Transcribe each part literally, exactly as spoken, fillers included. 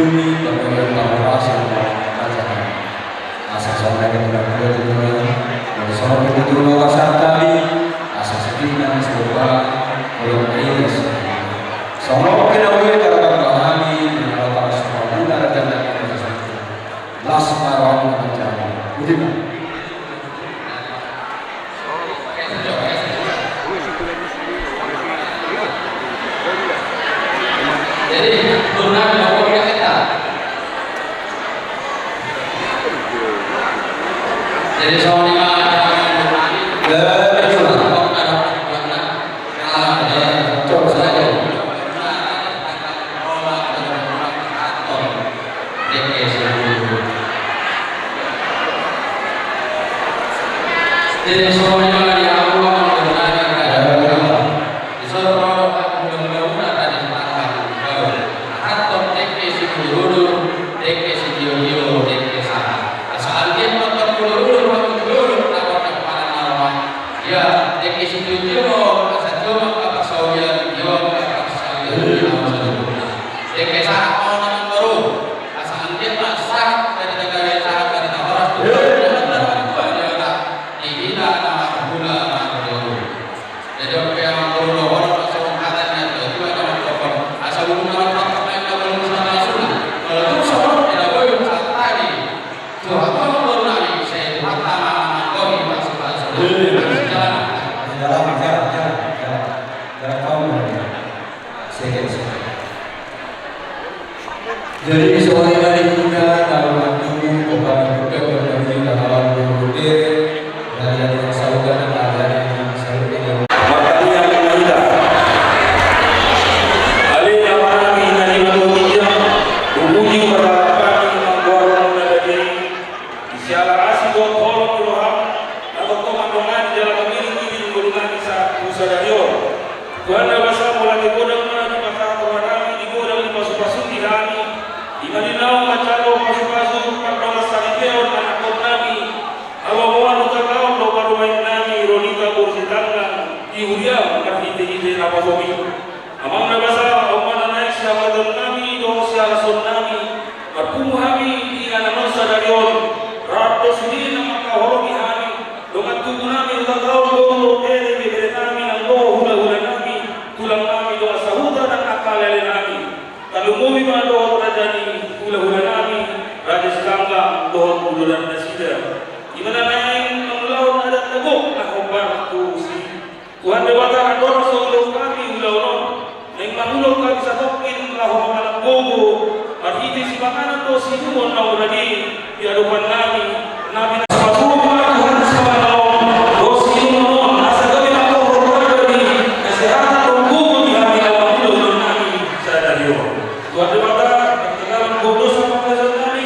Pemilihan parhorasan raja. Asa songon na pinangido ni Tuhan, songon na pinangido ni Tuhan, asa sititi nang soba, belum ias. Songon na pinangido ni Tuhan, songon na pinangido ni Tuhan, las ma roham manjalo. Budi ma. Jadi, turun lagi, mau kita. Jadi, soalnya, Ya, dengke sitio-tio, asa tio ma angka parsaoran, tio ma angka parsaoran. Dengke sahat ma on, amang boru. Asa anggiat ma sahat, jadi dengke sahat, jadi tahoras tu Tuhan, jangan terlalu tua, jangan tak dihina nama pula nama boru. Jadi, oke, amang boru, dohot, asa ungkatan, ya, tua, tua, nama tokoh. Asa ulung nama tokoh, main nama ulung sama sudah. Kalau tu, soal, tidak boleh, saat tadi. Jadi, soalnya dari kita, kalau waktu, kepada kita, kepada kita, kalau berpikir, dari yang saudara, dari yang saudara. Makanya kita, ale Amanami na di banua ginjang, hupuji, huparsangapi, manggoar na dadi. Siala asi dohot holong ni roham, na tongtong mandongani jala mangiringiring ngolunami sahat tu sadari on. Tuhan na basa, mauliate godang ma dipasahat rohanami di godang ni pasupasu di hami, i ma di naung manjalo pasupasu pardongansaripeon anakkonnami, hababoan hutataon dohot parumaennami Ronita boru Sitanggang di huriam marhitehite naposomi. Amang na basa, on ma na naeng sihabatonnami dohot sialasonnami, marpungu hami di inganan on sadari on, rap do sude na mangkaholongi hami, dongan tubunami, hutataon boru dohot bere, beberenami nang dohot hulahulanami, tulangnami dohot sahuta nang angka alealenami. Tarlumobi ma dohot raja ni hulahulanami, Raja Sitanggang dohot udolan nasida. I ma na naeng mangulahon adat na gok na hombar tu si Tuhan Debata, andorang so ulaon hami ulaon on, naeng mangulahon hami satongkin laho mangalanggogo marhite sipanganon dohot siinumon na umradi di adopannami, na pinapasupasu ma Tuhan sipanganon dohot siinumon on, asa gabe mangkorhon hami hasehatan dohot gogo di hami laho mangulahon ulaonnami sadari on. Tuhan Debata, martangiang dohot dosa pangalaosion nami,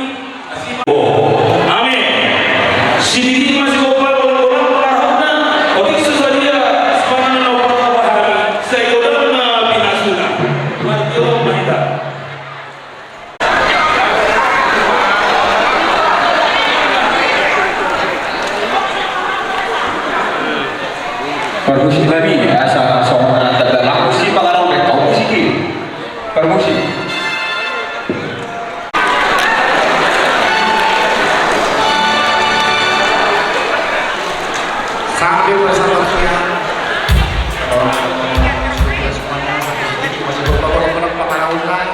Amin. Sititi ma sigompa, bola-bola, parahutna, otik so sadia, sipanganon na hupatamba hami, sai godang ma pinasuna. Martio ma hita. Parmusik hami, asa songon na tanda laku si panganon, kau musik i. Parmusik. Sambil bersama-sama. Masih bertolak-tolak pengen pengaraukan.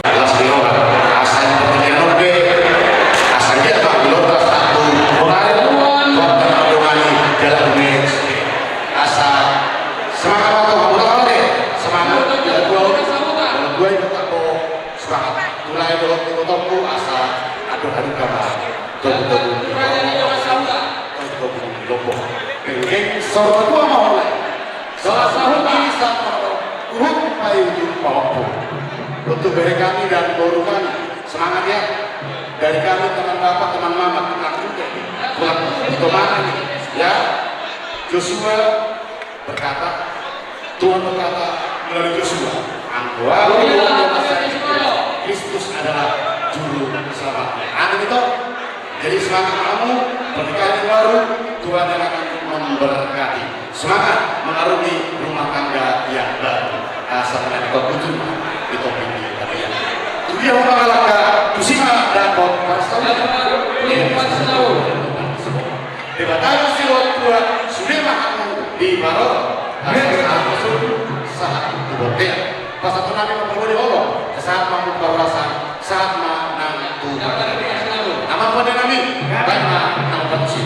Las di orang, asa yang penting oke. Asa dia tak belum satu. Kemarin tuan, tuan tengah dongani jalan mes. Asa semangat, Pak, Pak, Pak, Pak, semangat. Yang kedua, yang kedua itu, Pak, semangat. Mulai dohot di kotongku, asa aduh, aduh, kabar. Tunggu, tunggu, tunggu. Tunggu, tunggu, tunggu. Pengen, sorot dua mau mulai. Salah satu bisa, uhuk, payu, jumpa, opo. Untuk dari kami dan boru kami, semangat ya. Dari kami, teman bapak, teman mama, tulang juga. Tulang, itu mana nih? Ya. Joshua, berkata, Tuhan berkata melalui Yosua, "Engkau aku yang menguasai Kristus adalah juru selamat." Amin itu. Jadi semangat kamu, pernikahan yang baru, Tuhan yang akan memberkati. Semangat mengarungi rumah tangga yang baru. Asa menjadi kau bujur, itu. Mangalangka tusi ma dapot parsaulian. Debata na siluat tua sude ma hamu di baro. Sahat tu bontean. Pasahaton nami ma molo di holo. Sahat ma tu parhorasan. Sahat ma nang tu. Nama pande nami. Baik ma nang patusi.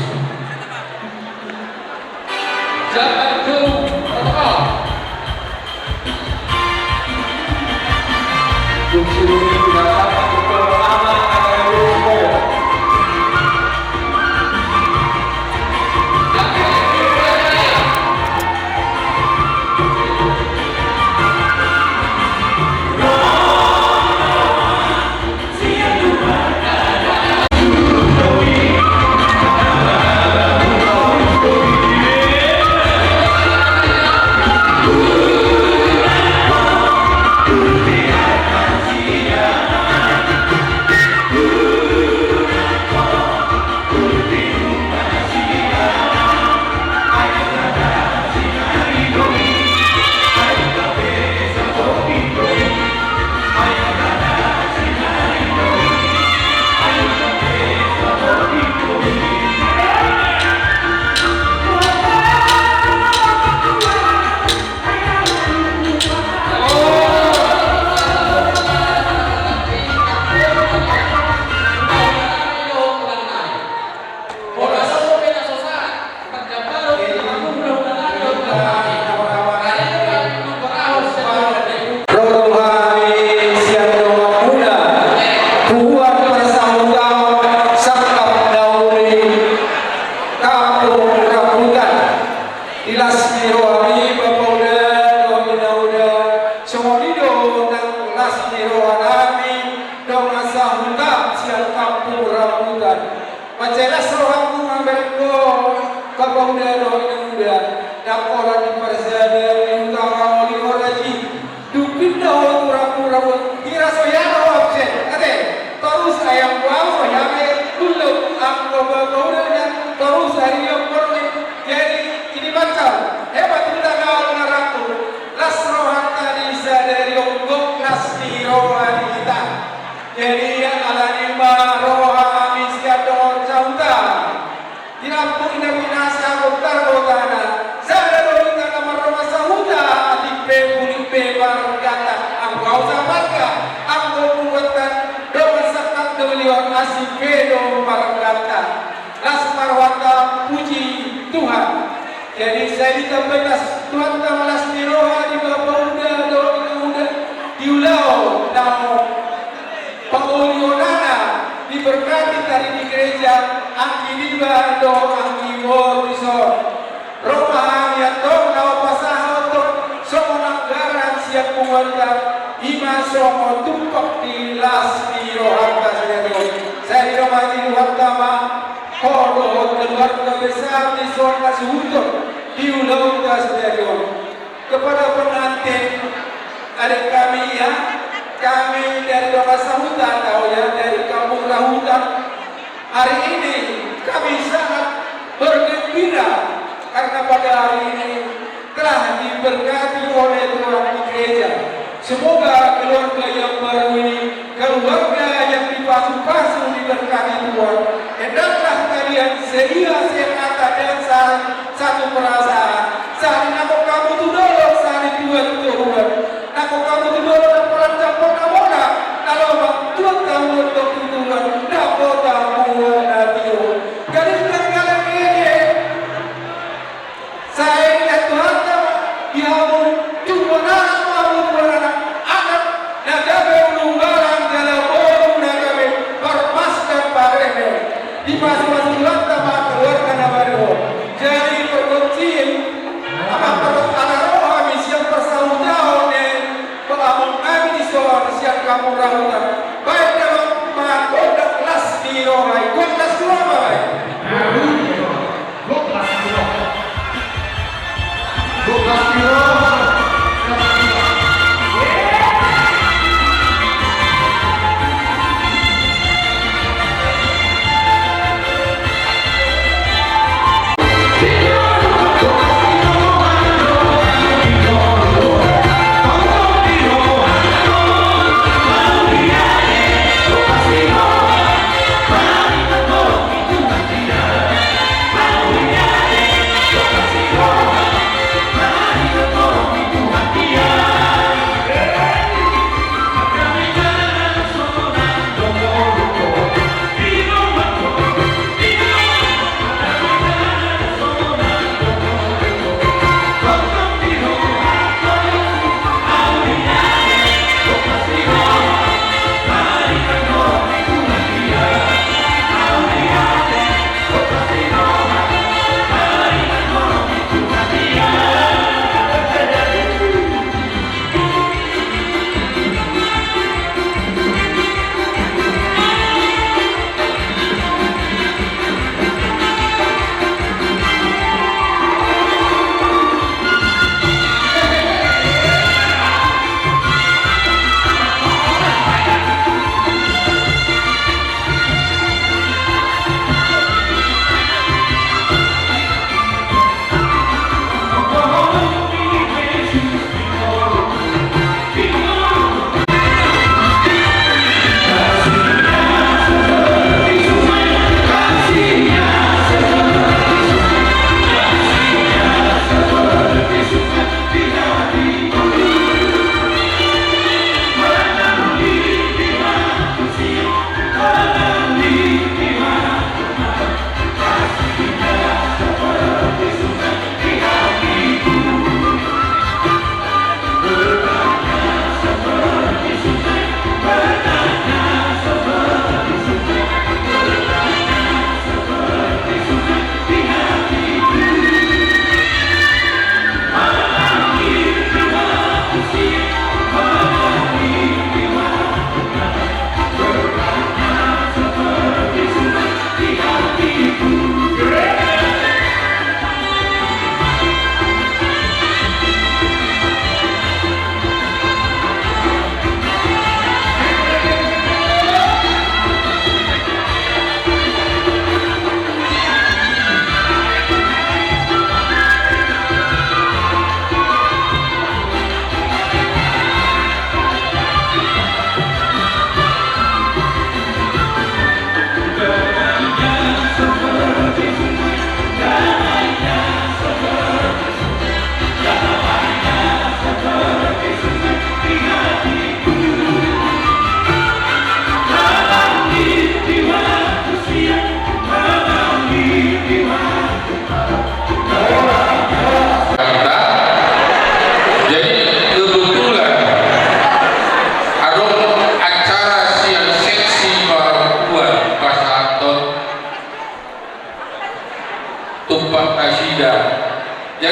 Ro do hami sian dongan muna, hubuan parsahutaon sangkap na uli Kampung Rambutan. Di las ni rohami, Bapa Uda dohot Inang Uda, songon i do nang las ni rohanami dongan sahuta sian Kampung Rambutan. Mansai las rohangku mambahen ho, Bapa Uda dohot Inang Uda, ndang holan di parsadaan ni huta Raoli on, Raji. Dung pinda ho tu Rambu-, Rambutan, hira so hea ho absen, ate. Torus ayam buang so hea ma i, ulo anggo Bapa Uda nian, torus ari on borngin. Jadi, i ma, hebat hita na olo na rangku. Las rohanta di sadari on, gok las ni roha di hita. Jadi, alani i ma rohami sian dongan sahuta. Di lambung na binasa, bontar gotana. Sada do hita na mardongan sahuta, atik pe, bulik pe margata. Anggo au samarga, anggo punguanta, dongan sangkap do liwar, asing pe do margata. Las ma rohanta, puji Tuhan. Jadi, sai ditambai las Tuhanta ma las ni roha di Bapa Uda dohot Inang Uda di ulaon na paulionana, diberkati tari di gereja, anggi niba dohot anggi boru dison. Ro ma hami antong na hupasahat antong songon anggaran sian punguanta, i ma songon tumpak di las ni rohanta sadari on. Sai didok ma di Tuhanta ma ho dohot keluarga besar dison na suhuton di ulaonta sadari on. Kepada pengantin, adik kami ya, kami dari dongan sahuta, tahu ya, dari Kampung Rambutan. Hari ini kami sangat bergembira karena pada hari ini telah diberkati oleh Tuhan di gereja. Semoga keluarga yang baru ini keluarga yang dipasu-pasu, diberkati Tuhan. Hendaklah kalian seia sekata dan sa-, satu perasaan. Saling nangkok hamu tu dolok, saling tuat tu toruan. Nangkok hamu tu dolok, na pola campur na bona, na lomak tuat hamu tu turuan, na kota buat na tio. Gadis dan galak gede. Sai didok Tuhanta ma di hamu, tumbuhan anak ma hamu, tumbuhan anak, anak na gabe ulu balang jala boru na gabe parmas dan pareme. Dipasu-pasu Tuhanta ma keluarga na baru on. Jadi pargonsi, amang, ala roha ni sian parsahutaon ni amang nami dison sian Kampung Rambutan. Baen damang ma gondang las ni roha i, gondang las ni roha ma baen.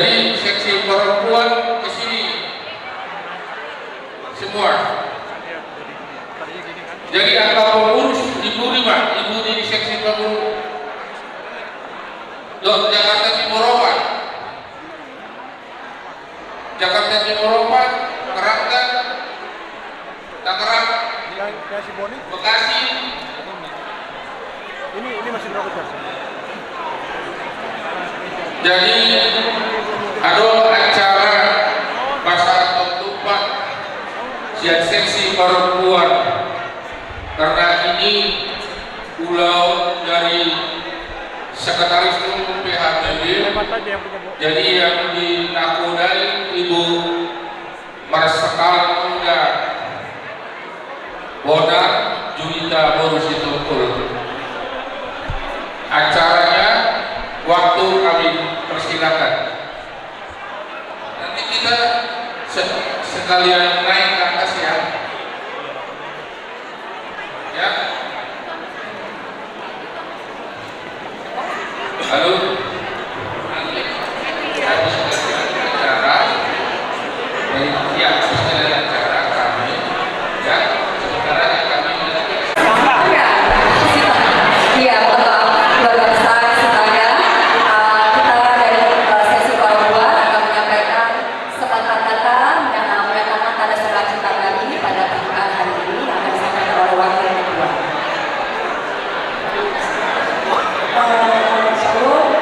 Jadi seksi perempuan ke sini semua. Jadi angka pengurus, ibu ni, Pak, ibu ni di seksi pengurus. Dok, Jakarta Timur opat. Jakarta Timur opat, Keranggan, Tangerang, Bekasi. Ini, ini masih berapa jam? Jadi adong acara pasahathon tumpang sian seksi perempuan. Karena ini ulaon dari Sekretaris Umum P H B B. Jadi yang di nakodai Ibu Marsekal Muda Bonar Juwita boru Sitompul. Acaranya waktu kami persilakan. Nanti kita se- sekalian naik ke atas ya. Ya. Lalu nanti habis dari acara, dari tiap habis dari acara kami, ya, sementara kami. Iya, mohon maaf, keluarga besar Sitaga. Eh, kita dari, eh, seksi Papua akan menyampaikan sepatah kata, menyatakan tanda sukacita kami pada pernikahan hari ini yang akan disampaikan oleh wakil ketua. Eh, shalom.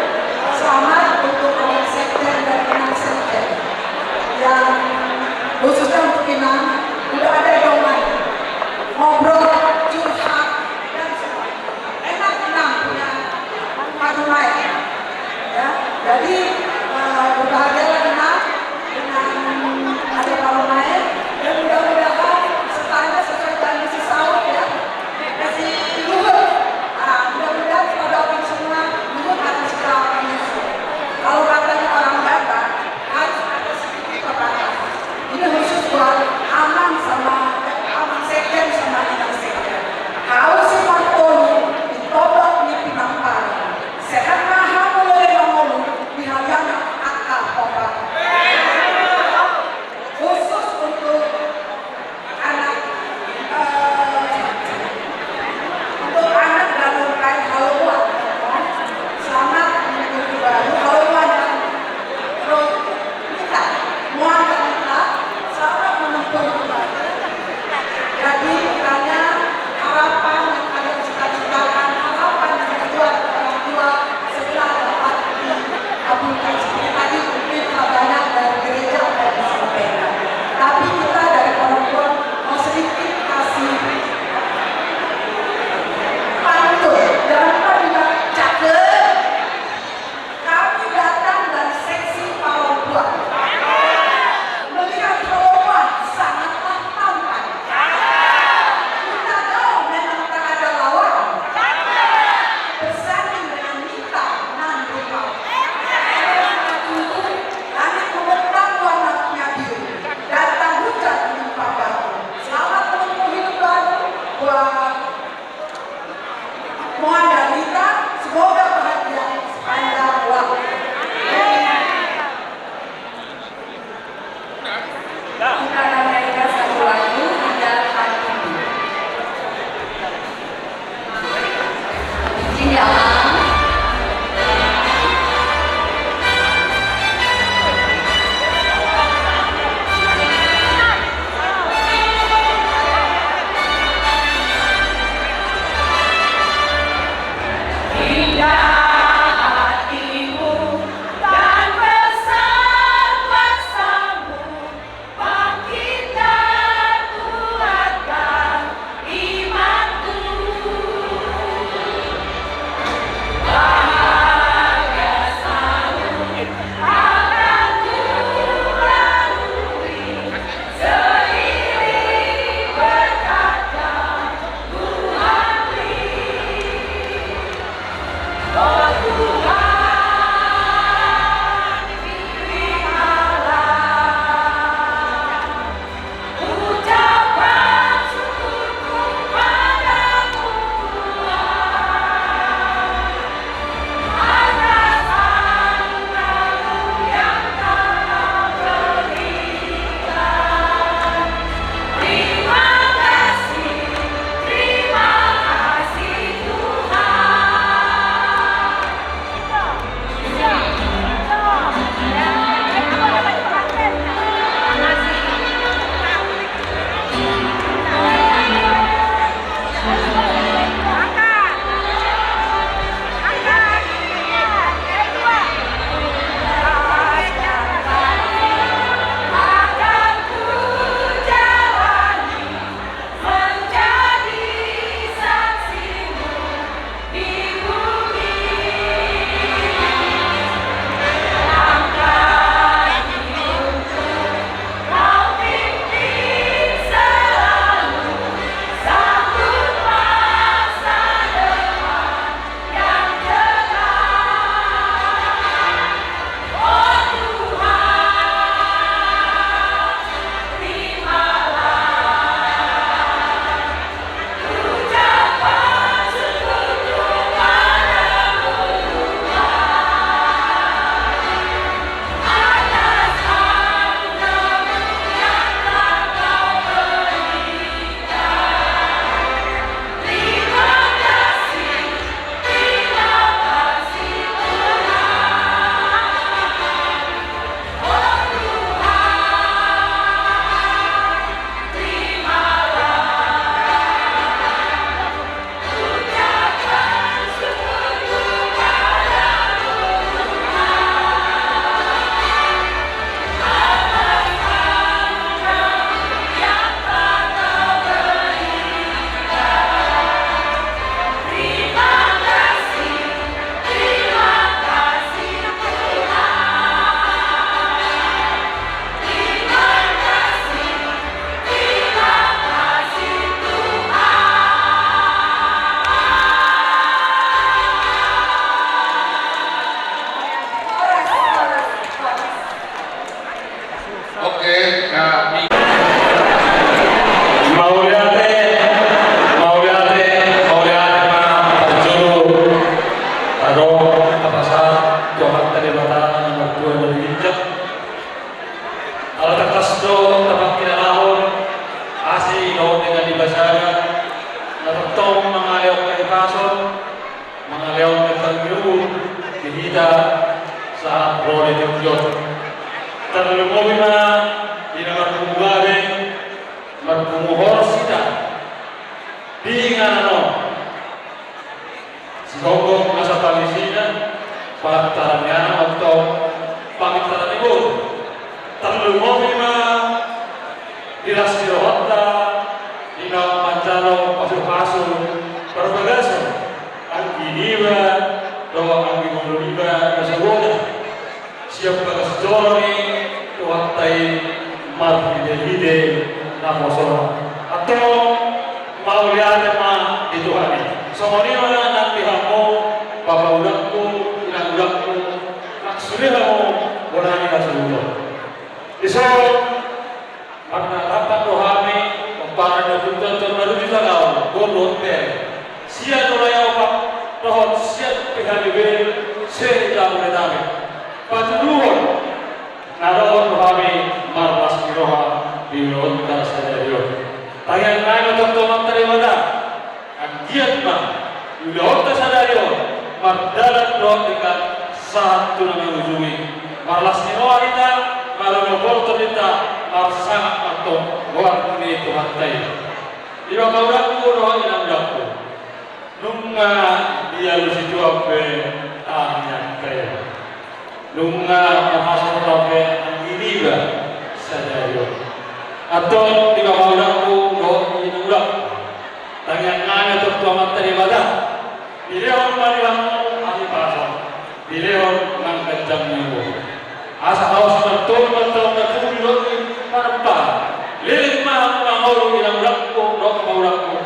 Hita sahat ro di tingki on. Tarlumobi ma di na marpungu gabe, marpungu horas hita di inganan on. Sigomgom asa pamisina, pangantaran ni anak, antong pangantaran ni boru. Tarlumobi ma di las ni rohanta di na manjalo pasupasu parbagason anggi niba dohot anggi boru niba na so bona. Sian bagas joro ni Tuhanta i marhitehite naposona. Antong mauliate ma di Tuhan i. Songon i ma nang di hamu, bapaulangku, inangulangku, nang sude hamu bona ni hasuhuton. Dison marnatapan do hami, pomparan ni ompunta Tuan Maruju Tagaon, gondohon pe sian Ulaopat dohot sian P H B B se-Jabodetabek. Patuduhon na dohot do hami marlas ni roha di ulaonta sadari on. Tangiang nami ma tu Amanta Debata, anggiat ma ulaonta sadari on mardalan dohot denggan sahat tu na mangujungi. Marlas ni roha hita, marunok bolon hita, marsangap ma antong goar ni Tuhanta i. Di bapaulangku dohot inangulangku, nunga dialusi Tuhan pe tangiangta i. Nunga marhasohotan pe anggi niba sadari on. Antong di bapaulangku dohot inangulangku, tangiang nami ma tu Amanta Debata, dilehon ma di hamu hahipason, dilehon nang ganjang ni umur. Asa haus martolu ma antong na tubu di dolok ni Parpar. Leleng ma hamu mangolu, inangulangku dohot bapaulangku.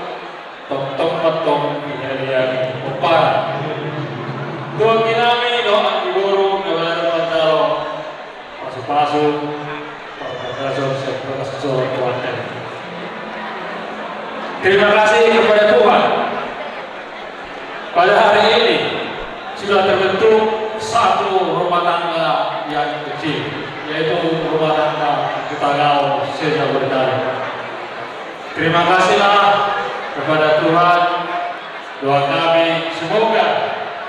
Tongtong ma antong dihaleahi pomparan. Tu anggi nami dohot anggi boru na baru manjalo pasupasu parbagason sian bagas joro ni Tuhanta i. Terima kasih kepada Tuhan, pada hari ini sudah terbentuk satu rumah tangga yang kecil, yaitu rumah tangga Hutagaol se-Jabodetabek. Terima kasihlah kepada Tuhan. Doa kami, semoga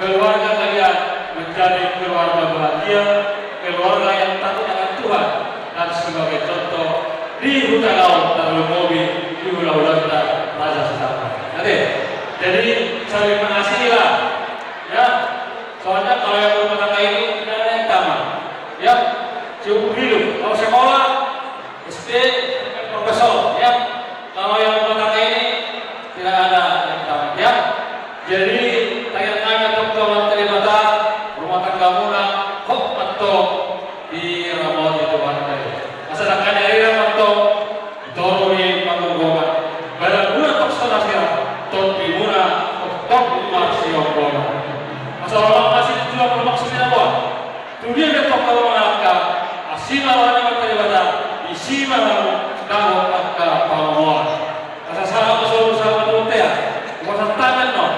keluarga kalian menjadi keluarga bahagia, keluarga yang takut akan Tuhan, dan sebagai contoh di Hutagaol, tarlumobi di hulahulanta Raja Sitanggang. Oke, jadi saling mengasihilah, ya. Soalnya kalau yang berumah tangga ini tidak ada yang tamat, ya. Cukup hidup, kalau sekolah, S D, profesor, ya. Kalau yang rumah tangga ini tidak ada yang tamat, ya. Jadi, tangiang nami ma tu Amanta Debata, rumah tanggamuna hot ma antong diramoti Tuhanta i. Asa dang gabe ari ma antong di toru ni panggomgoman. Badanmuna tong so na sirang, tondimuna tong marsigomgoman. Asa lomak ma silinjuang, lomak silinjuang. Tu dia pe tong hamu mangalangka, asi ma roha ni Amanta Debata, disi ma hamu dapot angka pangomoan. Asa sangap ma solu, sangap ma tu bontean, hupasahat hami annon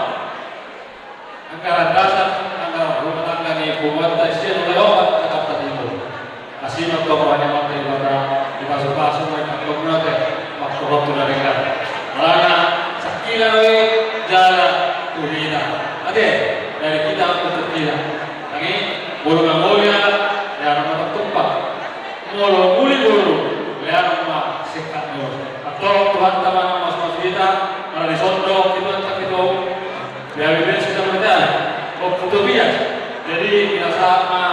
anggaran dasar, anggaran rumah tangga ni punguanta sian Ulaopat, Jakarta Timur. Asi ma antong roha ni Amanta Debata, dipasupasu ma i, antong muna pe, mangkorhon tu na denggan. Alana sangkila do i jala tu hita. Ate, dari kita untuk kita. Nang i, molo mangoli anak, lehonon ma tong tumpak. Molo muli boru, lehonon ma singkat ni boru. Antong Tuhanta ma na mamasumasu hita, mana di son do ketua, ketua umum P H B B se-Jabodetabek, Ompu Tobias. Jadi, pinasahat ma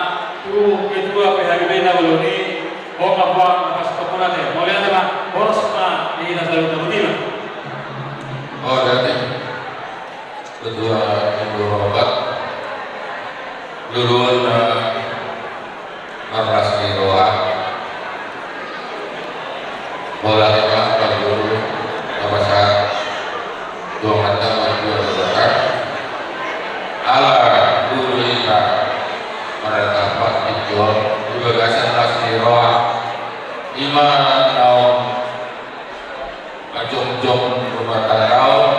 tu ketua P H B B na bolon i, boha ma, boha ma, pas topun ate. Mauliate ma, horas ma di hita saluhutna, boti ma. Oh, jadi. Ketua Timur opat, luluan na marlas ni roha. Mauliate ma parguru, na pasahat tu Amanta Martua Debata. Ala guru hita marnatapan di bagasan las ni roha. Ima naung manjongjong rumah tangga on,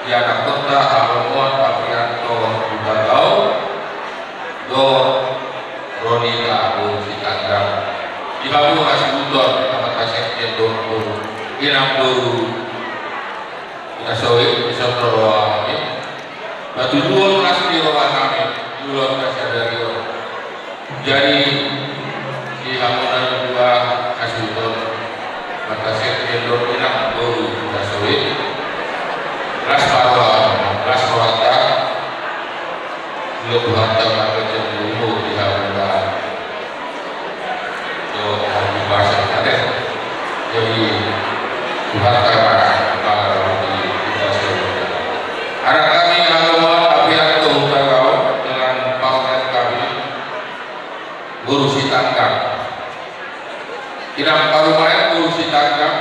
di anakkonta Halomoan Aprianto Hutagaol dohot Ronita Agung Sitanggang. Di hamu hasuhuton, amanta sekjen dohot inang boru, ina soi, ina soi roha nami. Patuduhon las ni roha nami, di ulaonta sadari Jadi di hamuna dua hasuhuton, mata sekjen do inang boru Hutasoit, las parroha, las rohanta. Molo Tuhanta ma gabe jam umur di hamuna. So, happy birthday, ate. Jadi Tuhanta ma, ma di Hutasoit. Anak hami Halomoan, Aprianto Hutagaol, dengan parumaen hami Boru Sitanggang. Inang parumaen Boru Sitanggang,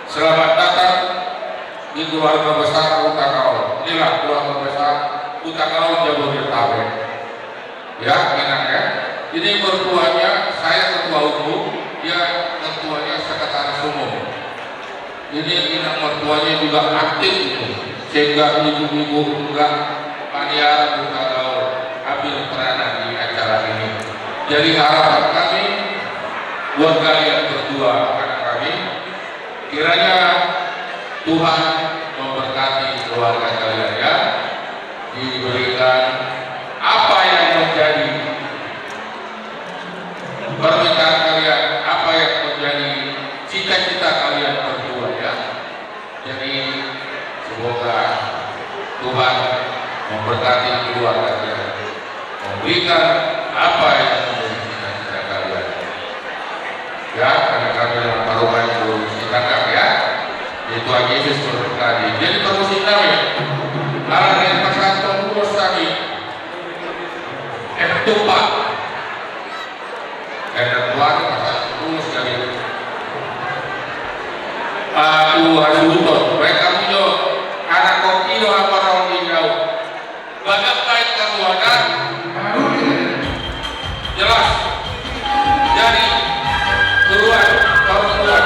selamat datang di keluarga besar Hutagaol. Inilah keluarga besar Hutagaol Jabodetabek. Ya, inang ya. Ini mertuanya, saya ketua umum, dia mertuanya sekretaris umum. Ini inang mertuanya juga aktif ini, sehingga ibu-ibu juga panitia Hutagaol ambil peranan di acara ini. Jadi harapan kami buat kalian berdua, anak kami, kiranya Tuhan memberkati keluarga kalian, ya. Diberikan apa yang menjadi permintaan kalian, apa yang menjadi cita-cita kalian berdua, ya. Jadi semoga Tuhan memberkati keluarga kalian, memberikan apa yang menjadi cita-cita kalian. Ya, karena kami dalam parumaen Boru Sitanggang, ya. Jadi Tuhan Yesus memberkati. Jadi permisi kami, ala dari pasahat ulos kami. Eh, tumpah. Enda tuan, pasahat ulos kami. Ah, tu hasuhuton. Baik, kami jo. Anak kopi do apa naung di kau? Bagas baik keluarga. Jelas. Jadi keluar, keluar. Keluar.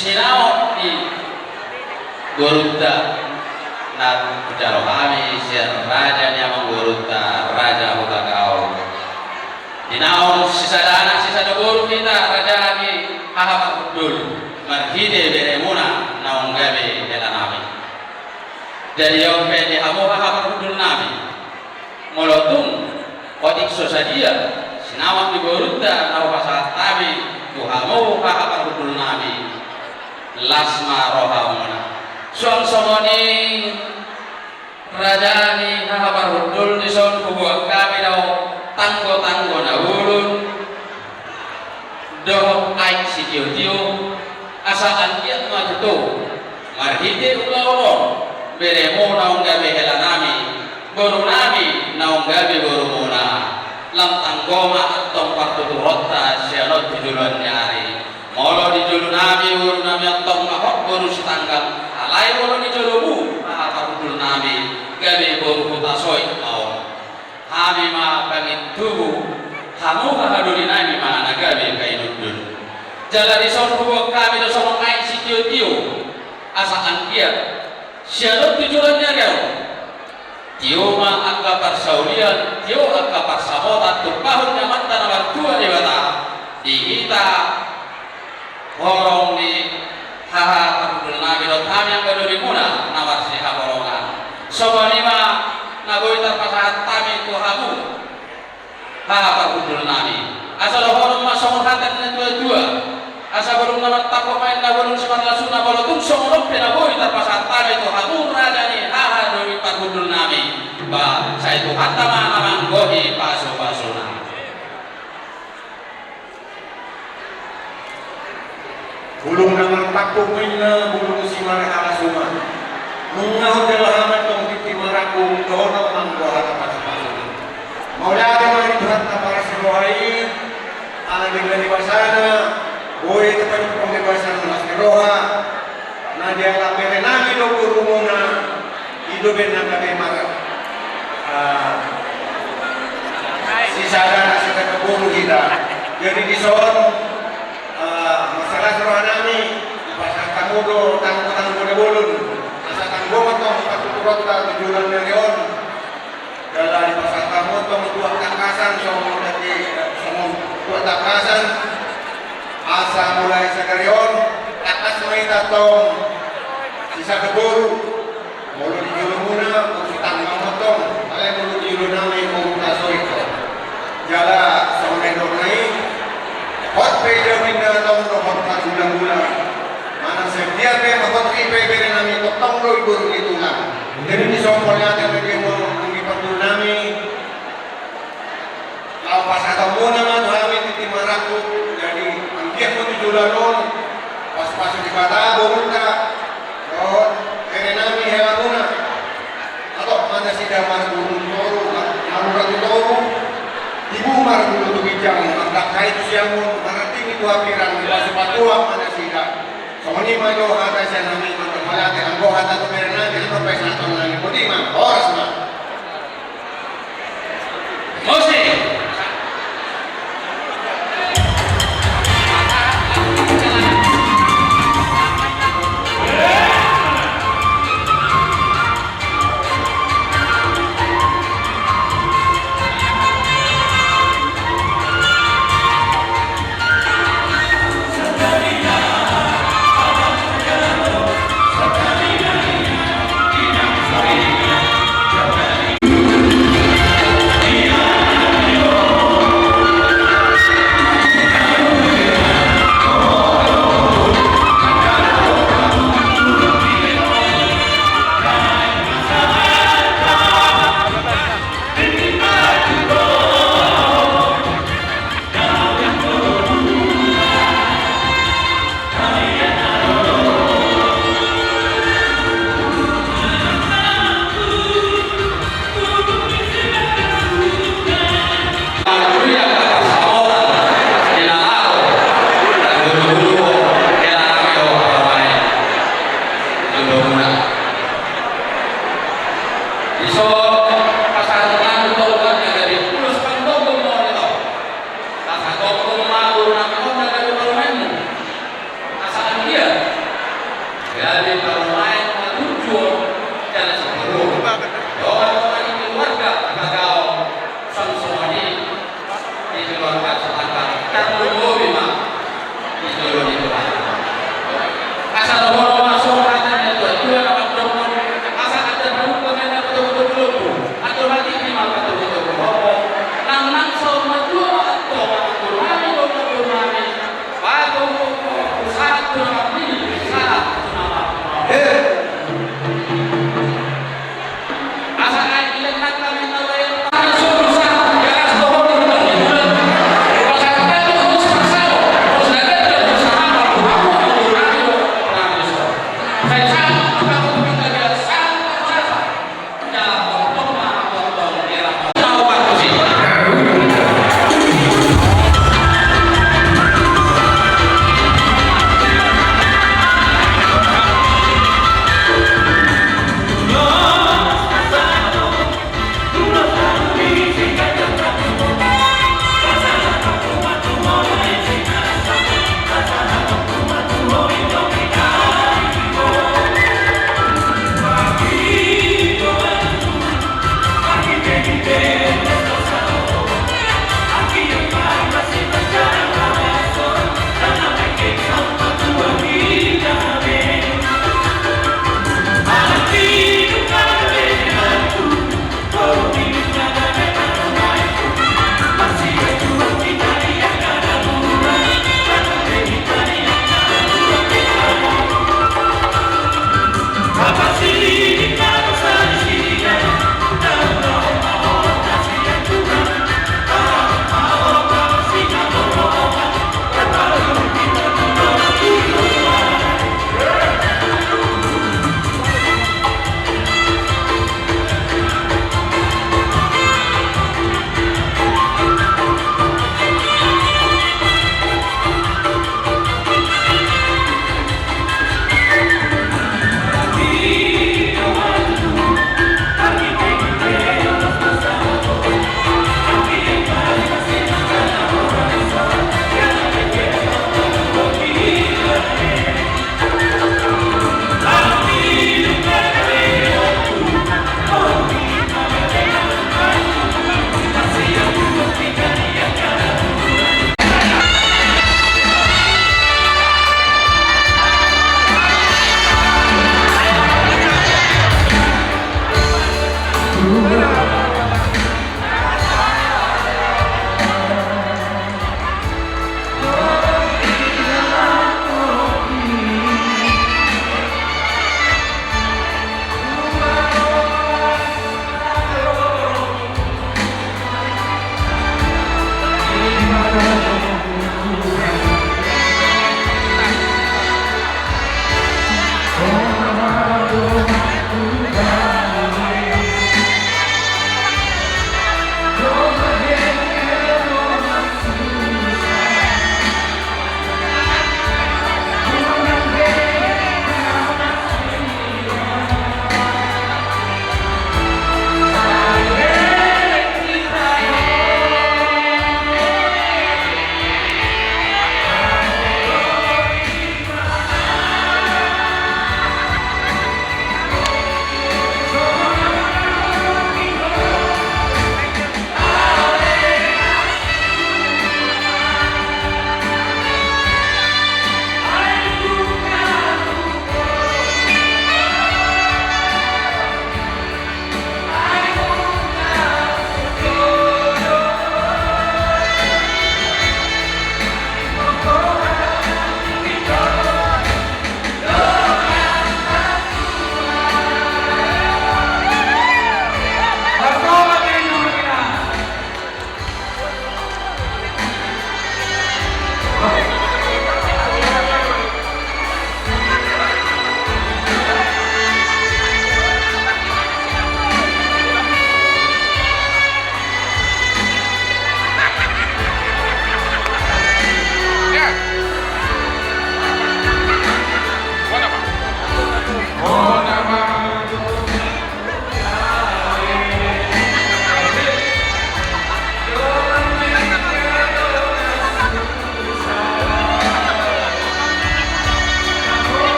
Sinaok ni borunta na hujalo hami sian raja ni amangborunta, raja Hutagaol. Di naung sisada anak sisada boru hita, raja ni haha parhundul, marhite beremuna naung gabe helanami. Jadi on pe di hamu haha parhundulnami, molo tung otik so sadia sinaok ni borunta na hupasahat hami tu hamu haha parhundulnami, las ma rohamuna. Suang songon i, raja ni haha parhundul, dison huboan hami do tanggotanggo na bolon dohot aek sitiotio, asa anggiat ma tutu marhite ulaon on beremu naung gabe helanami, borunami naung gabe borumuna. Lam tanggo ma antong partuturonta sian on tu joloan ni ari. Molo di jolonami borunami antong ma hot boru Sitanggang, alai molo di jolomu haha parhundulnami, gabe boru Hutasoit ma on. Hami ma pangintubu hamu hahadolinami ma na gabe painundun. Jala dison huboan hami do songon aek sitiotio, asa anggiat sian on tu joloan ni ari on, tio ma angka parsaulian, tio angka parsamotan tumpahon ni Amanta na martua Debata di hita horong ni haha parhundulnami dohot hami angka dolimuna na marsihaholongan. Songon i ma na boi tarpasahat hami tu hamu haha parhundulnami. Asa dohonon ma songon hata ni natuatua: Asa bolon na martangko ma inna bolon simarlasuna. Molo tung songon on pe na boi tarpasahat hami tu hamu raja ni haha dolim parhundulnami, ba sai Tuhanta ma na manggohi pasupasuna. Bolon na martangko ma inna bolon simarlasuna. Nunga hujalo hami antong tintin marangkup, dohonon ma anggo hata pasupasuna. Mauliate ma di Tuhanta parasi roha i, ala denggan ni basana, boi tapajumpang di basana las ni roha. Na dialap berenami do borumuna, i do umbahen na gabe mar, ah, sisada anak sisada boru hita. Jadi dison, ah, marlas rohanami, dipasahat hamu do tanggotanggo na bolon, asa tanggo ma antong partuturonta tu joloan ni ari on. Jala dipasahat hamu antong tuak tangkasan songon dati, songon tuak tangkasan. Asa mulai sadari on tangkas ma hita antong sisada boru. Molo di jolomuna boru Sitanggang ma antong, alai molo di jolonami boru Hutasoit. Jala songon na nidokna i, hot pe jabu inna antong dohot pargulagula. Manang sadia pe, ma hot ripe berenami, tongtong do i boru ni tulang. Jadi dison mauliate ma di hamu anggi parhundulnami. Laho pasahatonmuna ma tu hami tintin marangkup, jadi anggiat ma tu joloan on pasupasu Debata borunta dohot berenami helamuna. Antong ma nasida marguru tu toru, ma-, marura tu toru, tibu marguru tu ginjang, mardangka i tu siamun, mararting i tu hambirang, dipasupasu Tuhan ma nasida. Songon i ma jo hata sian hami, mauliate, anggo hata tu berenami, anggo pasahatonnami, boti ma, horas ma. Musik.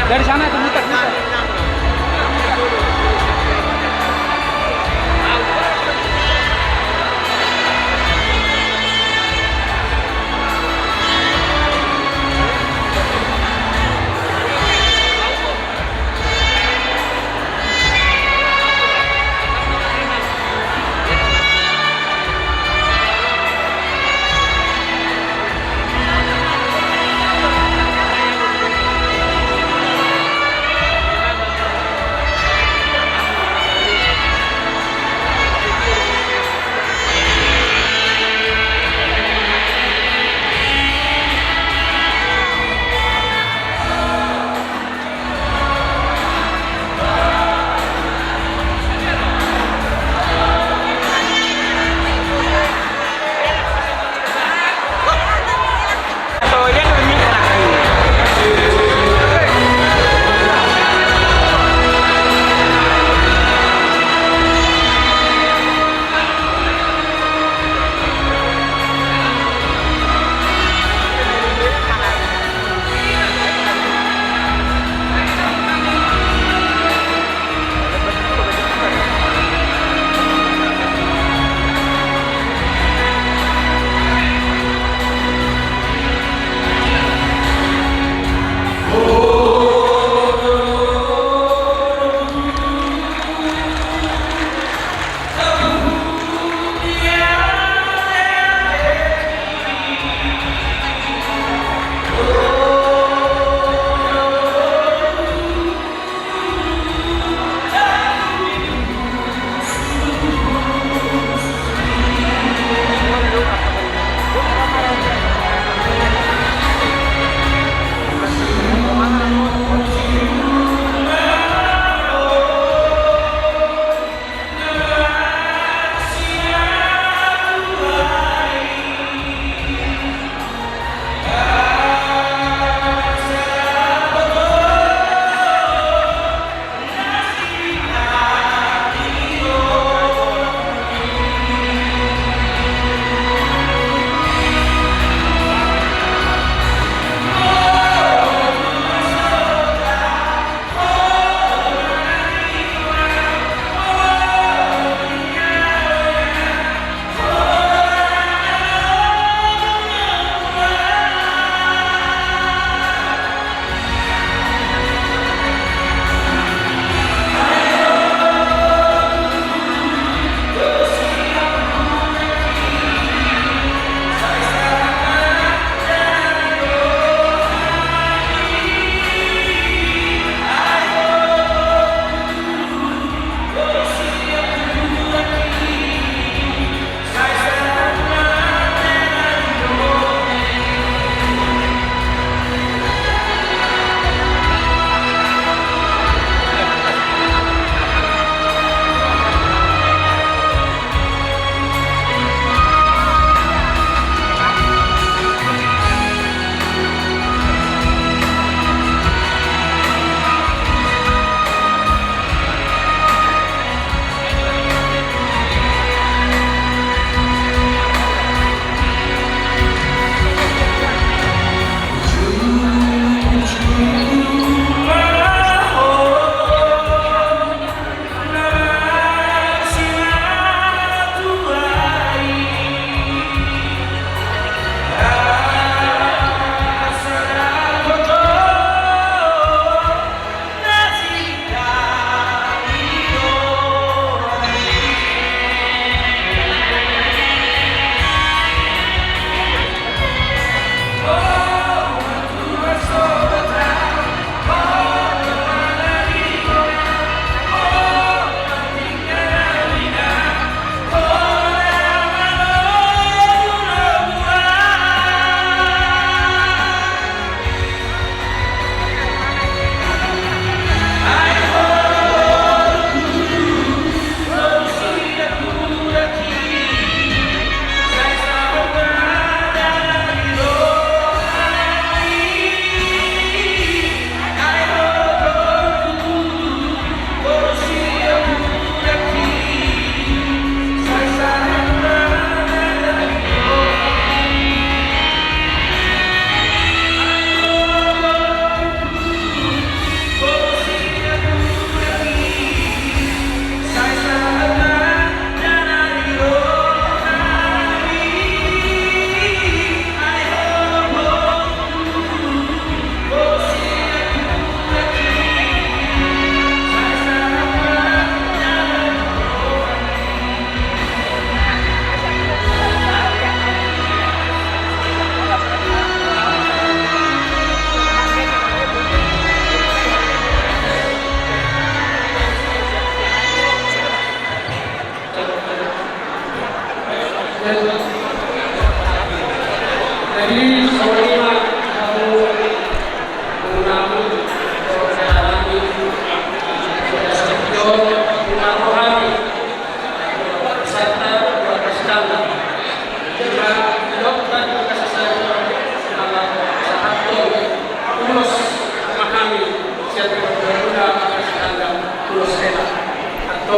Dari sana itu muter, muter.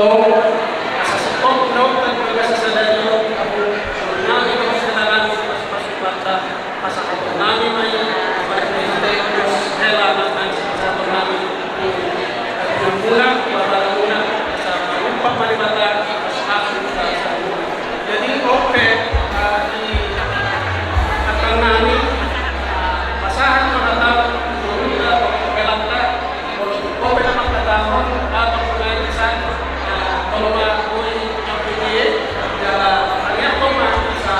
Asa singkop na umta di bagasan sadari on, ahu, nami do sekarang, pas-pas umta, asa nami ma i, hela nami, asa nami, nami, nami, nami, asa umpa ma Debata, asa nami, asa nami. Jadi, on pe, eh, di angka nami, eh, pasahat ma hata, turun ke, ke lantai, on pe na mangkatahon, apa gunanya di sana, eh, kalau ma boi, apa dia, ya, hanya kau mah bisa,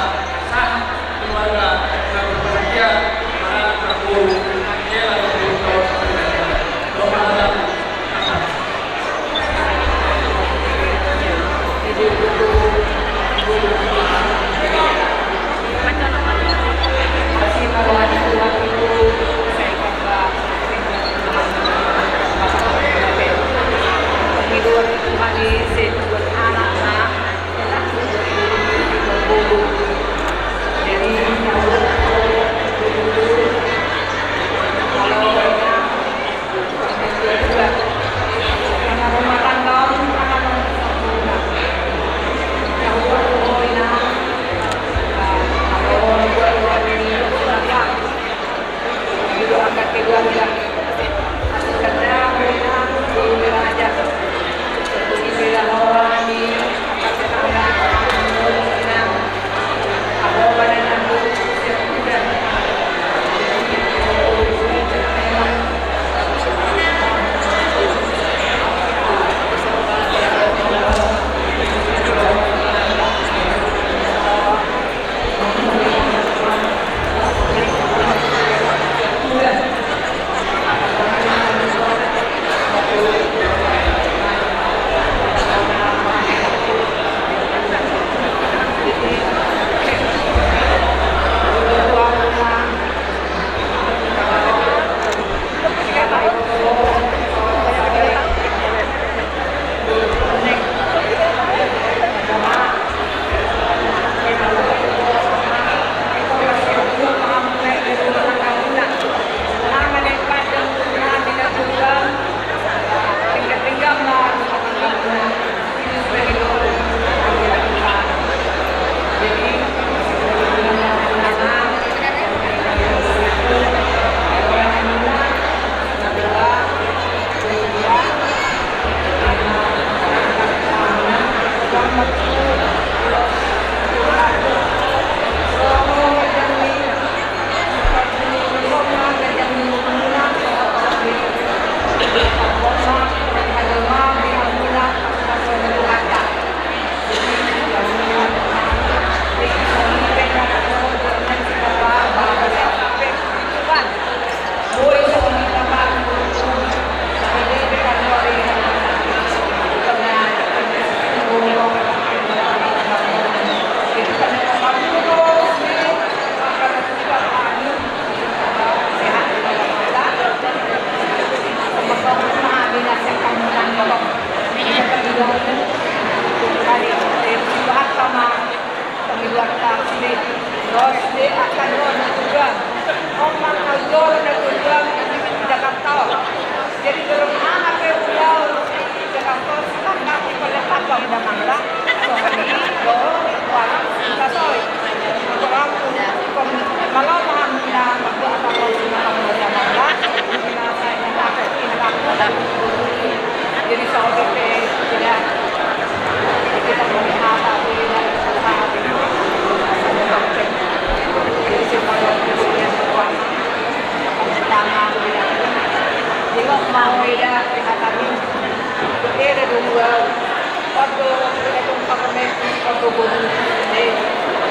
sah, keluarga, yang berbahagia, anak, anak, guru, dia lah, guru, kalau, kalau,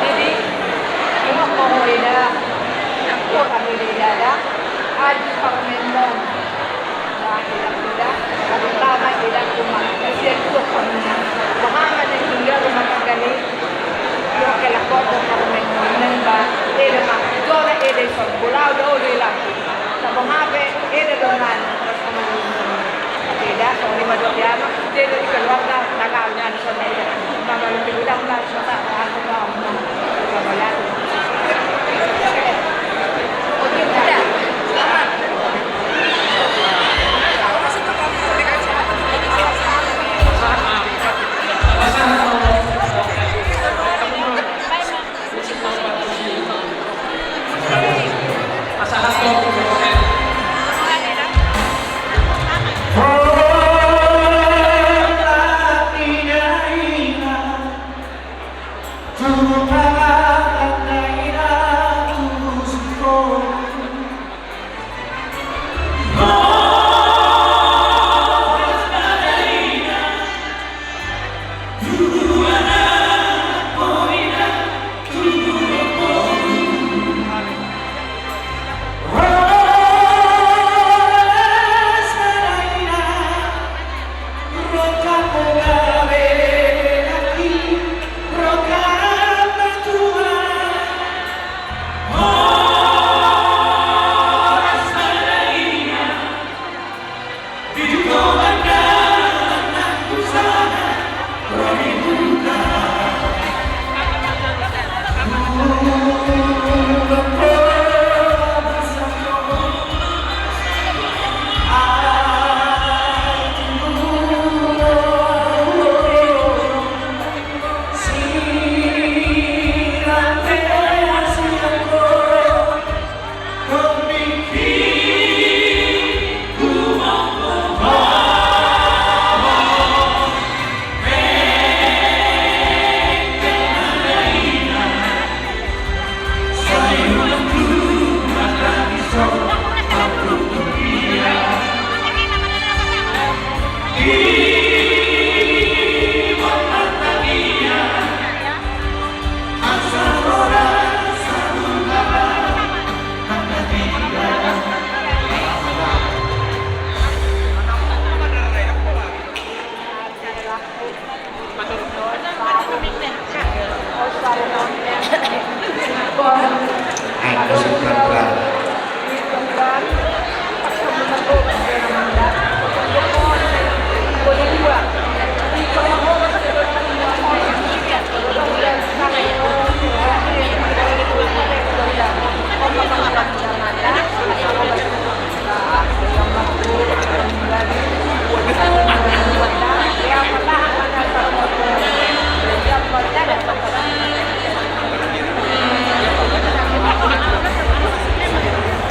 Jadi, ima ho Eda, ho kami di Eda, adi parumaenmon. Nah, Eda, Eda, adi tama Eda, cuma isi dua kami. Bahana di tinggal rumah tangga ni, yo kela koko parumaenmon, ba, Eda, ma, jona Eda ison, bola udah udah hilang. Tabo hape, Eda dongan. Eda, songon i ma dohot dia ma, dia do di keluarga, tagal nian songon i. Mamalu di ulang, ulang, masa, aku mau, mau, mau, mau.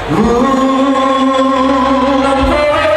Namboru, namboru, namboru.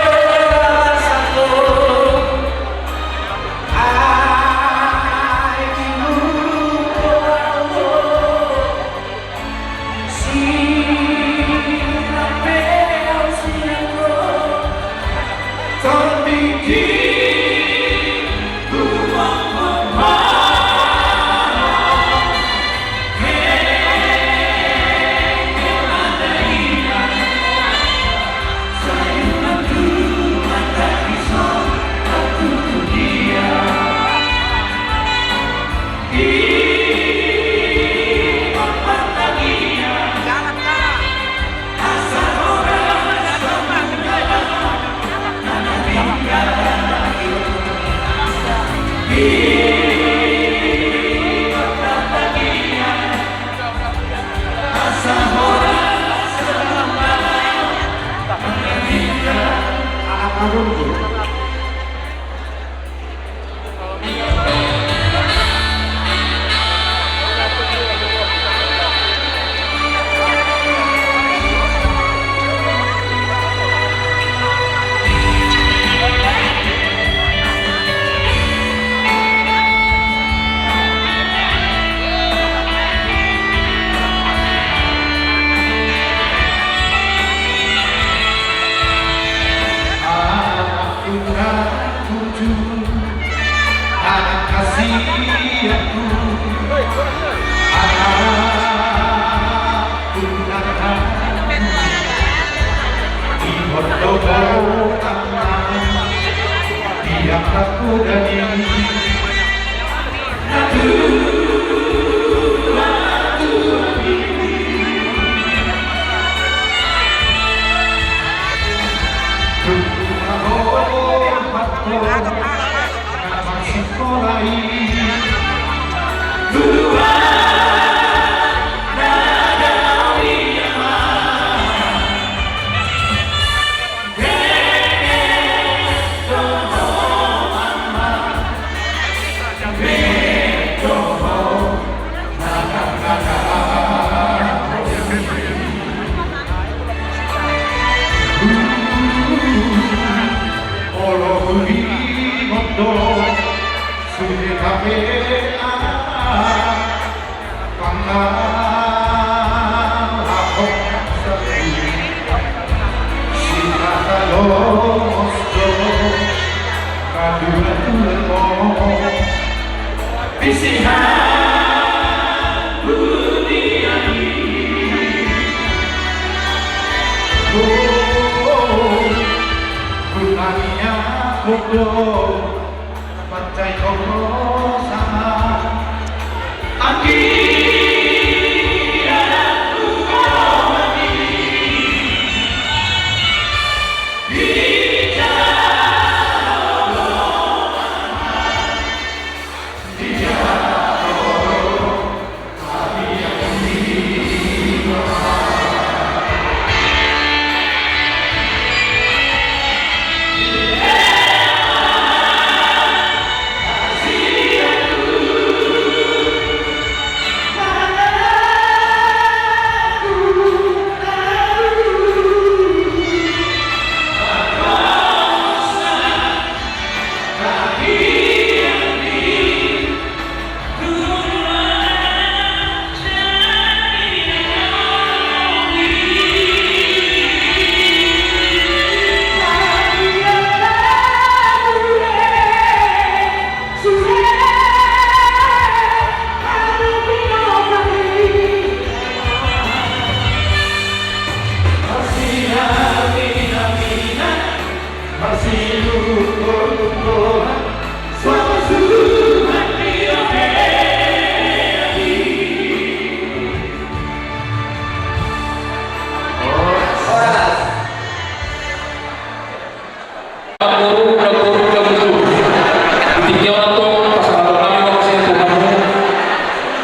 Di tingki on antong pasahaton nami ma muse tu hamu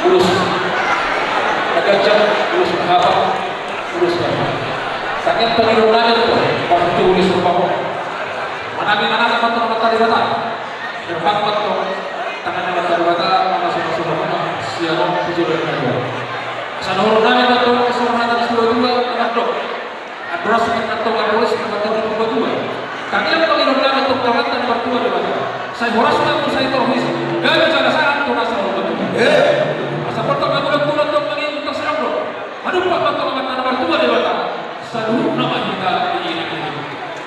ulos na ganjang, ulos na hata, ulos na hata. Tangiang pangidoan nami antong, marhite ulos na hata. Manami manami ma antong Amanta Debata. Irpang ma antong tangan ni Amanta Debata, mamasu-masu hamuna sian on tu joloan na dua. Asa dohonon nami ma antong, asa hata ni situa-tua, na mandok. Horas ma antong, horas ma antong, horas ma antong. Tangiang pangidoan nami antong tu Amanta na martua Debata, sai horas ma muse, sai torop isi, gabe jala sahat tu nasa on. Asa portong na bulan-bulan antong mangihut, asa adong do manumpak ma antong Amanta na martua Debata, saluhutna ma hita diiring-iring.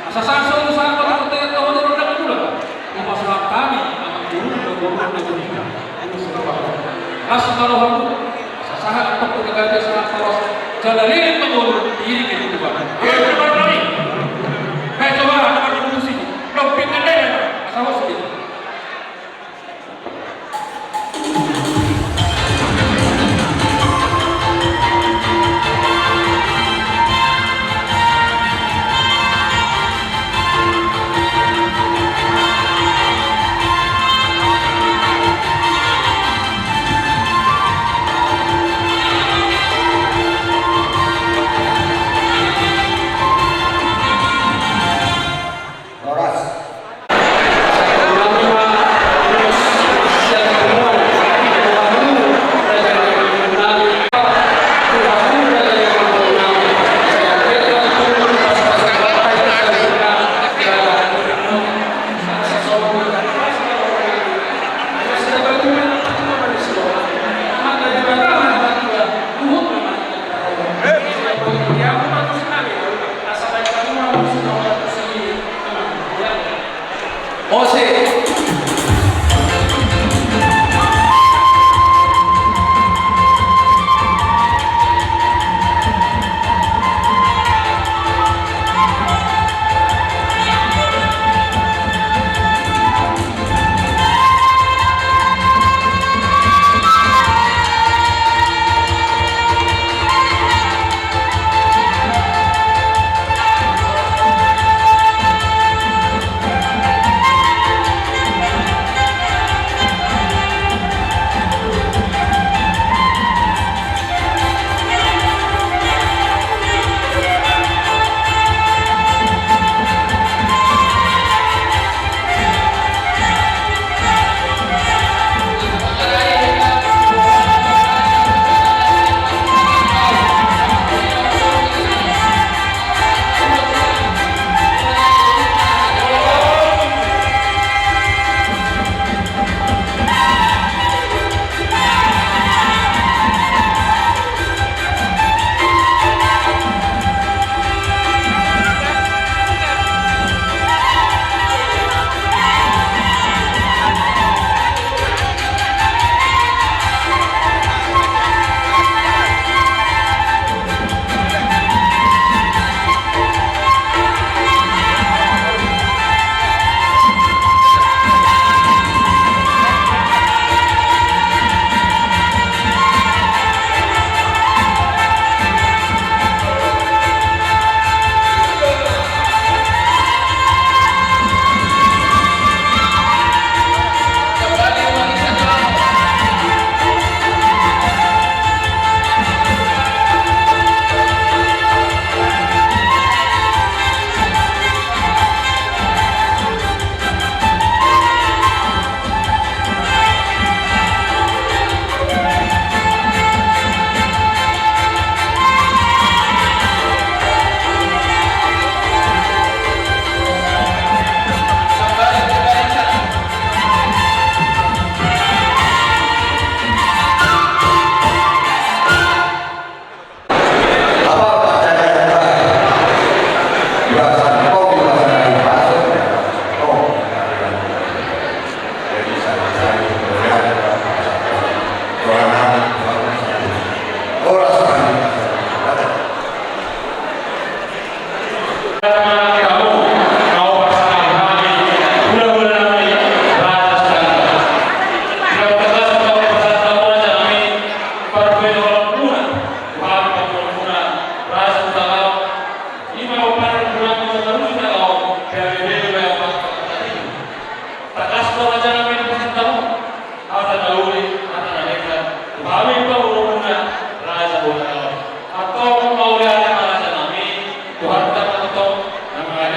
Asa sahat so sahat ma antong, antong, antong, antong, antong, hupasahat hami amangboru, boru, boru, boru. Las ma rohamu, asa sahat antong tu na gabe, sahat horas jala leleng ma ngolu, diiring-iring Tuhan. Asa horas. Horas. Tangkas do raja nami di pasinta on, hata na uli, hata na denggan, tu hami pamoruonna, raja Bohara on. Antong mauliate ma raja nami, Tuhanta ma antong na mangajari.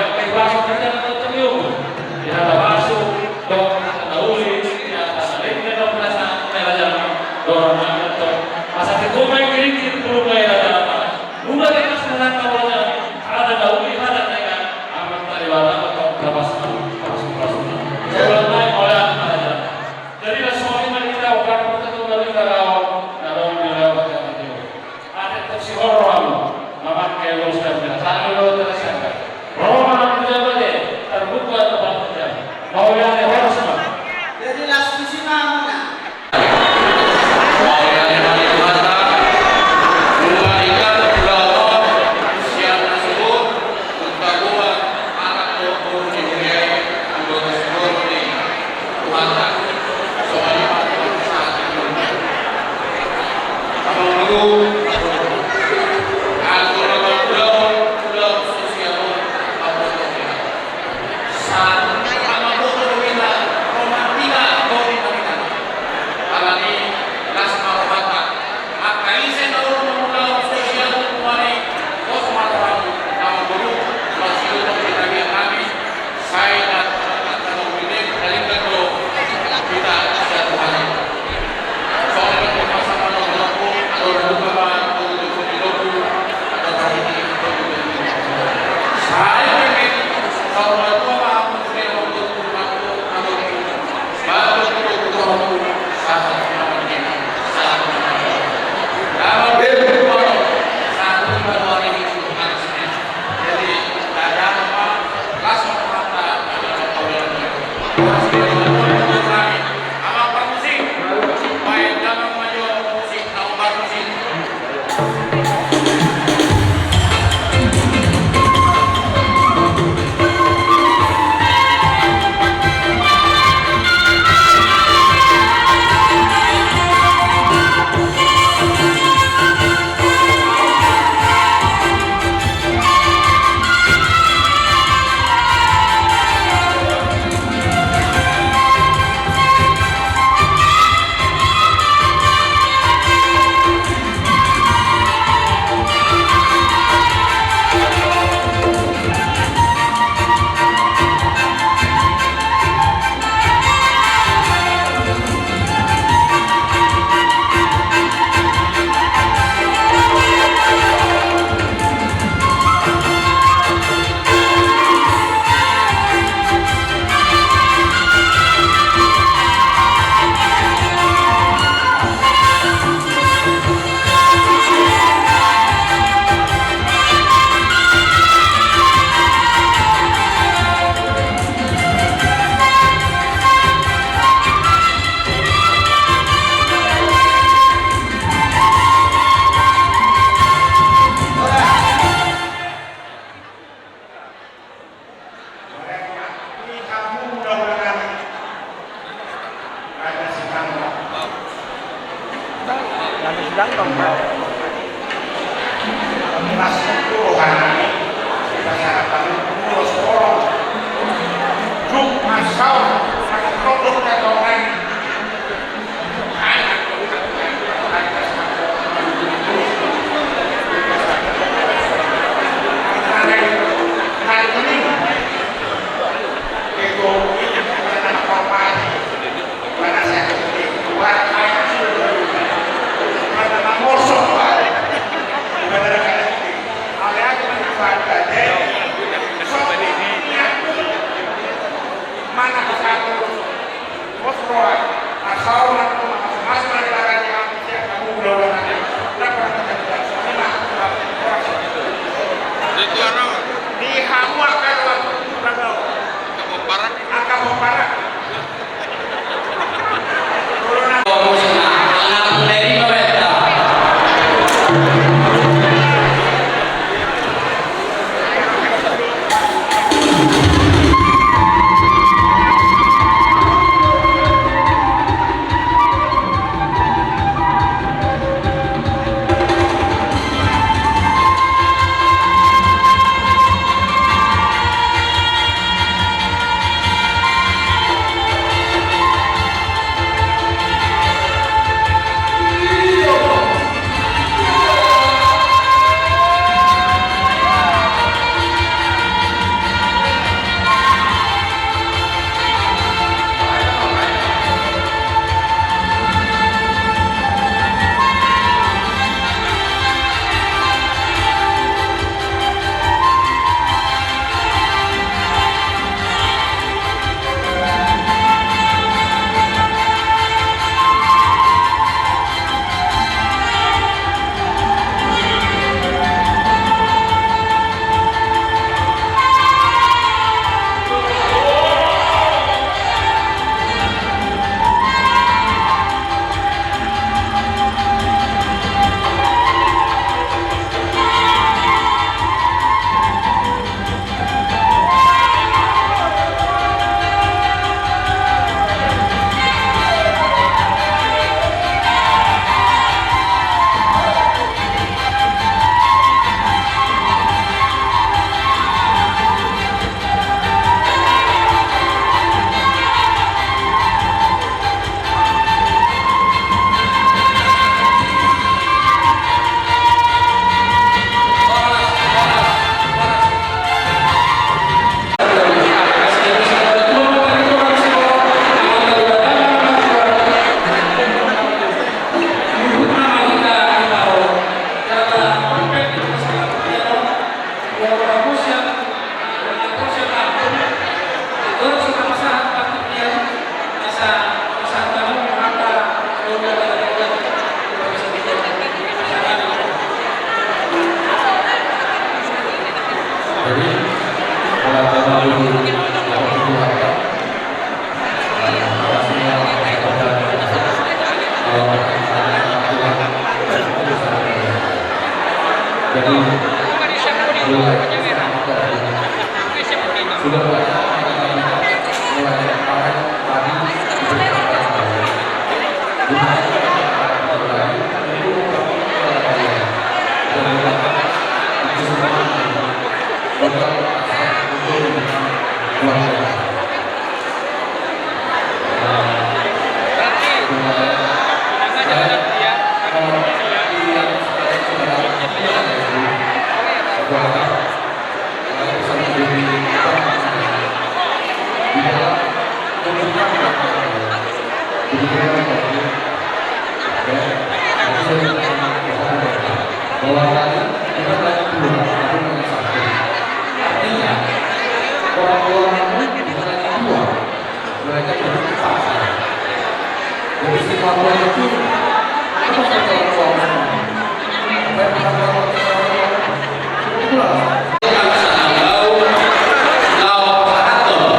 Bahwa tadi kita lagi dua, tapi dengan satu. Artinya, orang tua kamu bukan lagi dua, mereka jadi empat. Jadi, si Papua itu, apa kata orang tua kamu? Apa yang kata orang tua kamu? Itulah. Laho pasahathon.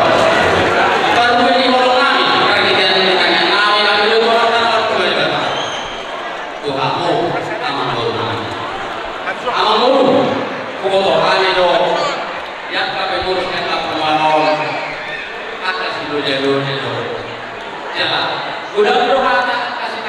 Parmuli ni holong nami, parhitean ni tangiang nami, nami do tolong tangan tu Debata. Tu hamu, amang boru nami. Amang boru, huboto hami do, di angka pengurus ni angka parumaen on, angka siloja-loja do. Jala, godang do hata angka si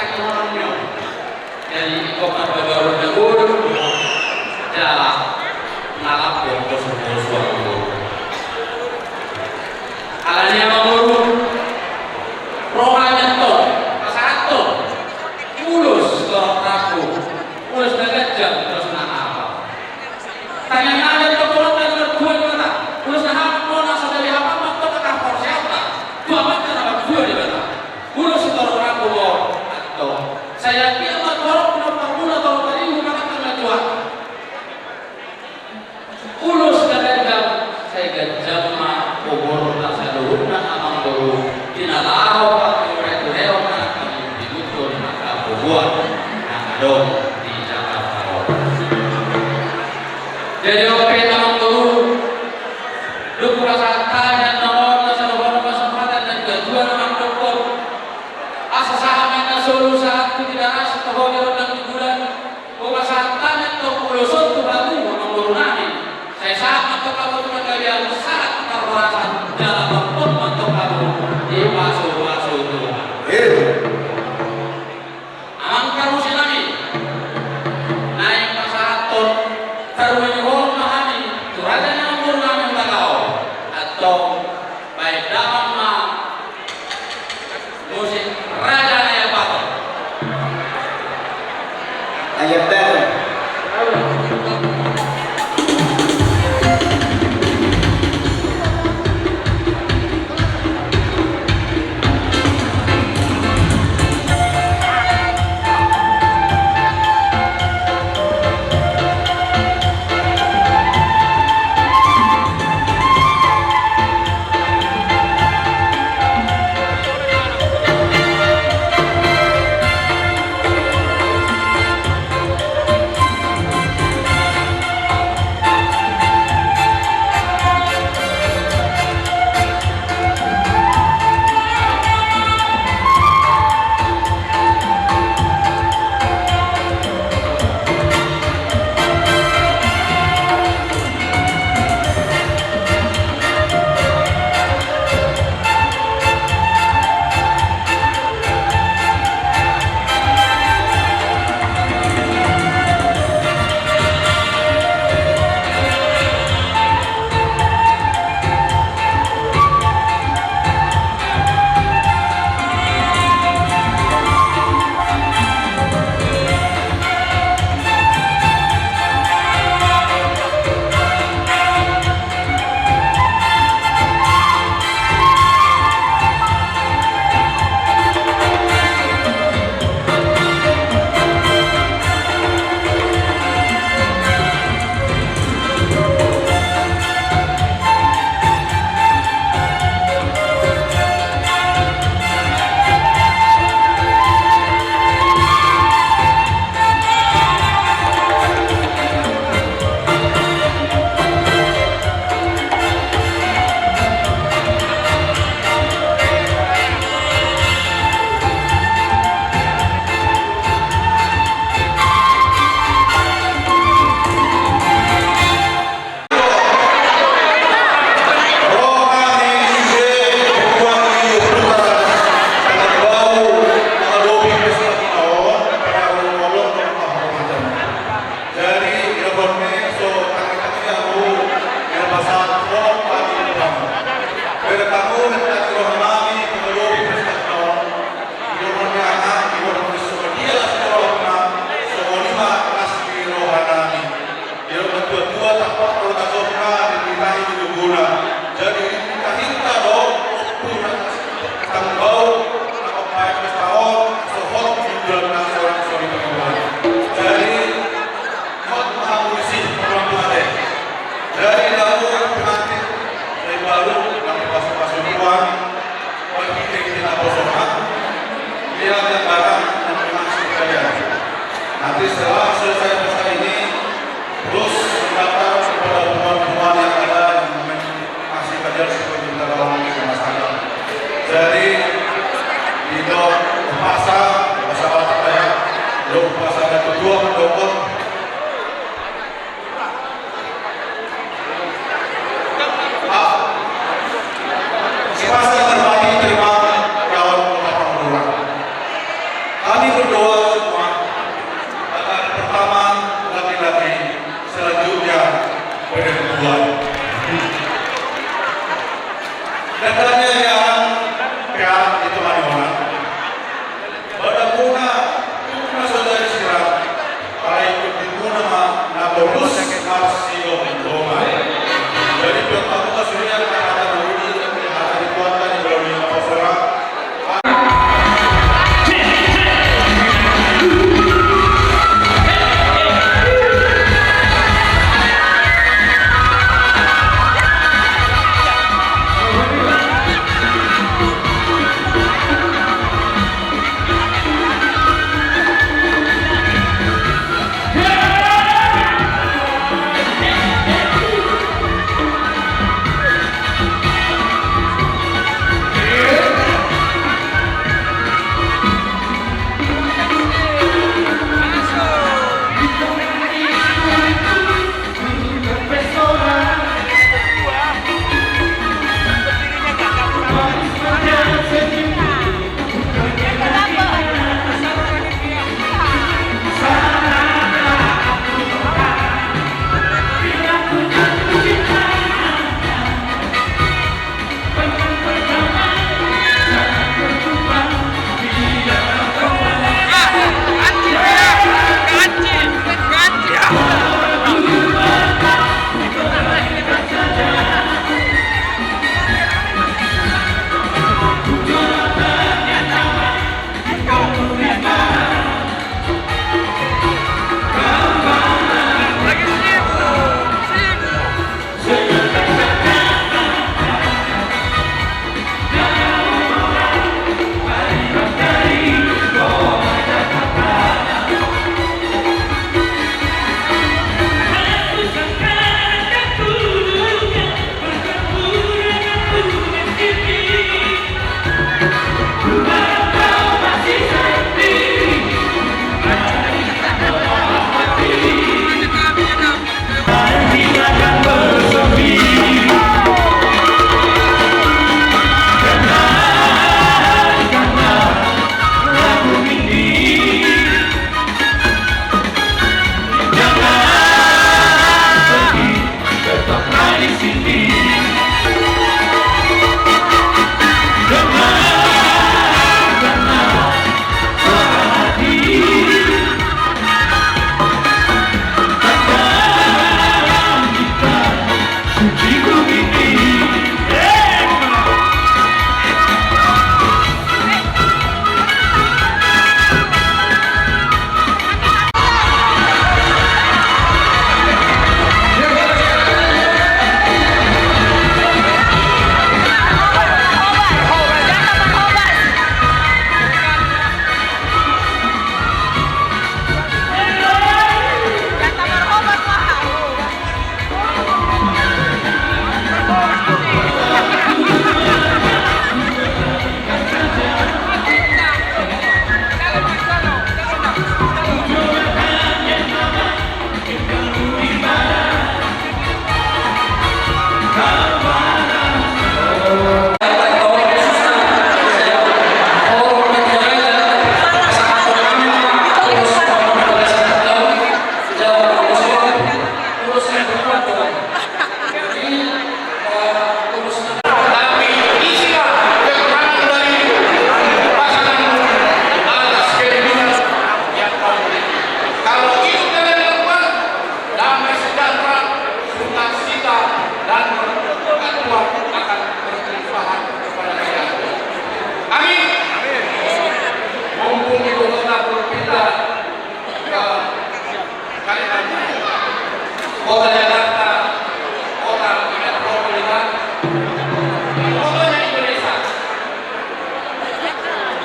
Pokoknya Indonesia.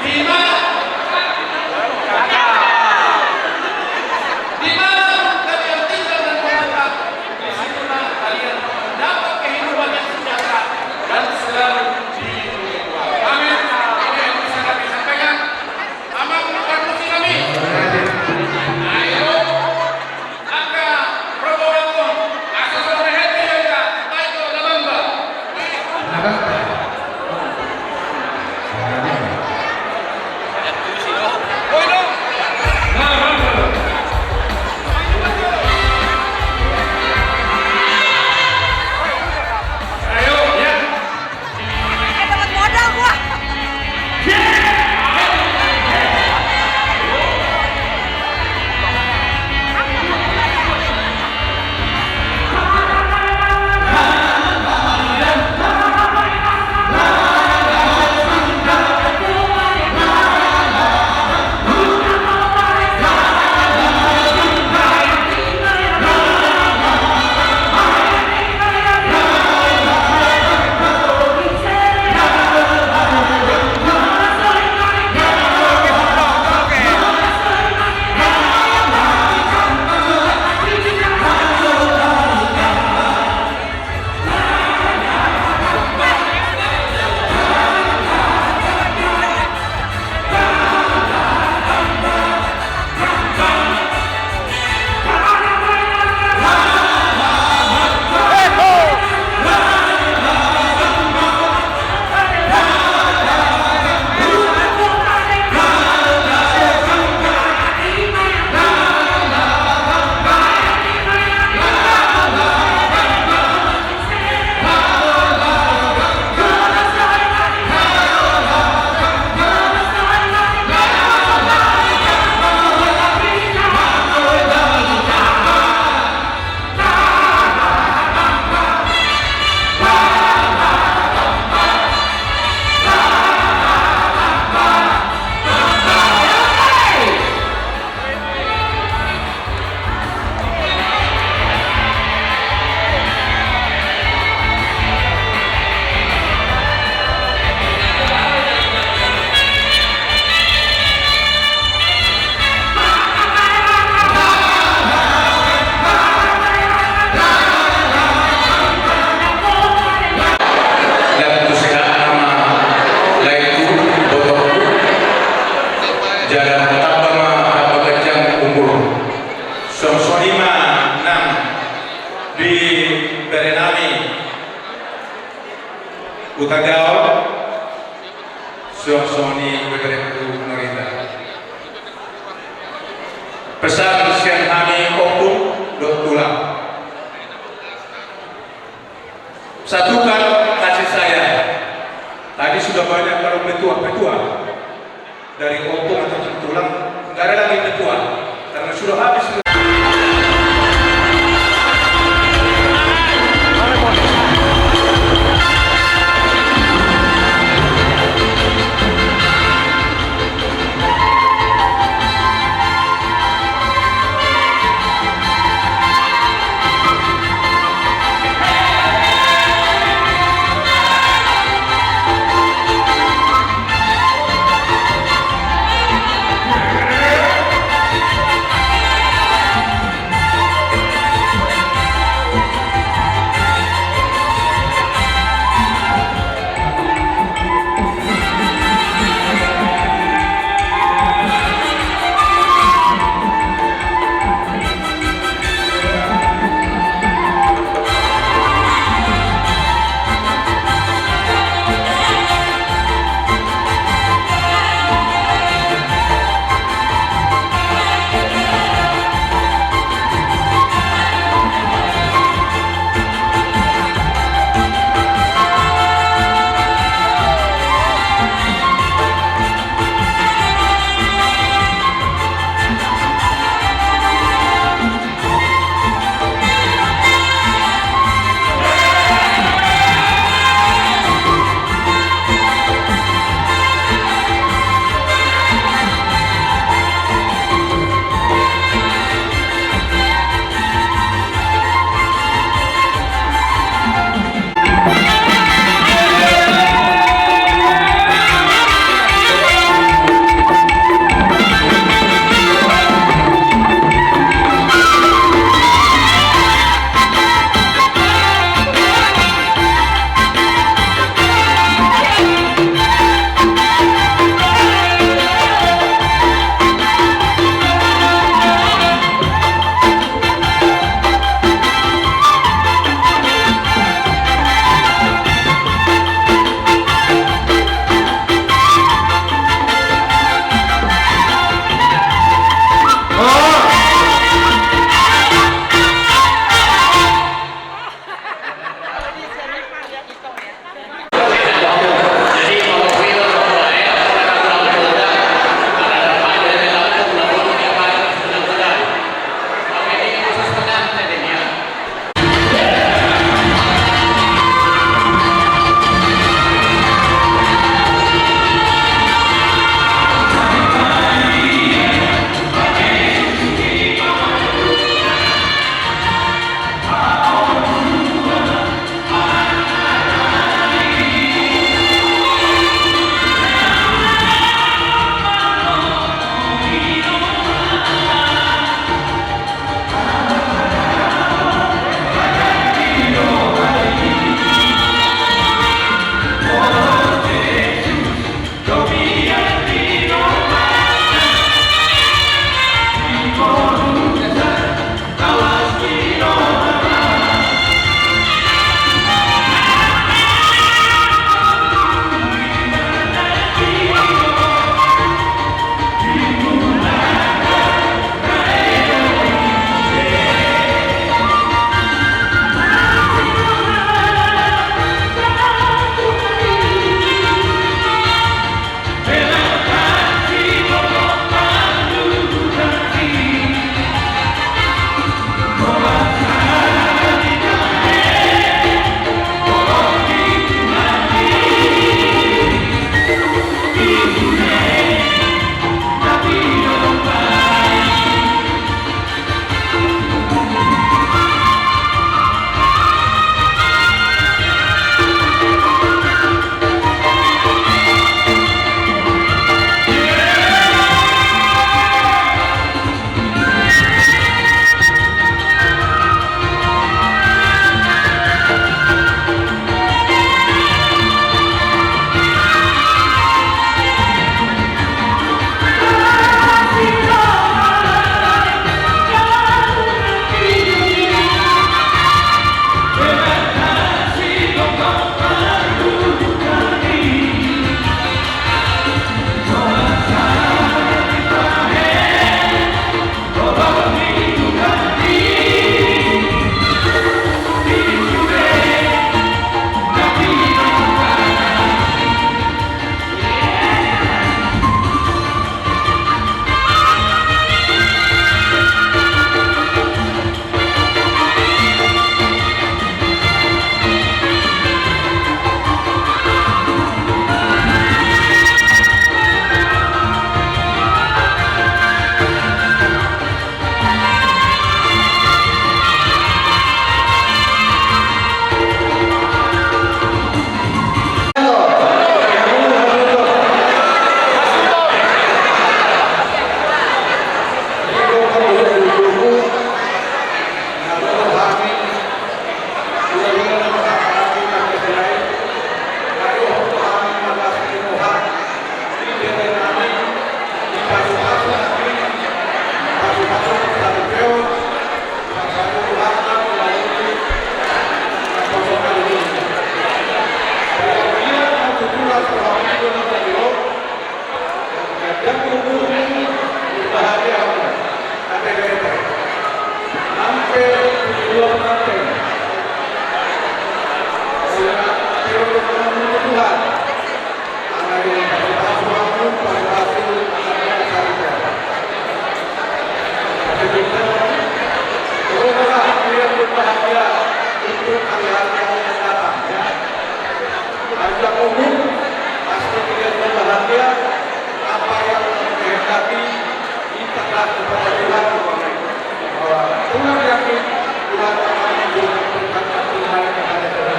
Di mana, di mana pun kalian tinggal dan menetap, di situlah kalian mendapat kehidupan yang sejahtera dan selalu dilindungi Tuhan. Amin. Ini yang bisa kami sampaikan. Amang parmusi nami. Ayo. Angka rombongan on, asa so berhenti ya, baik, labang, Bang. Ayo, ya. Eh, dapat modal gua. Lae tu sehat ma lae tu botohon. Jala tamba ma tamba ganjang umur. Songon i ma nang di bere nami Hutagaol, songon i bere nami Norita. Pesan sian hami ompung dohot tulang. Satukan kasih sayang. Tadi sudah banyak kalau petua-petua. Dari ompung atau tulang, nggak ada lagi petua. Karena sudah habis. Tuhan. Semoga kalian berbahagia untuk hari-hari yang akan datang, ya. Panjang umur, pasti kalian berbahagia. Apa yang kamu kehendaki, mintalah kepada Tuhan. Tuhan yakin, Tuhan akan memberikan berkat yang terbaik kepada kita.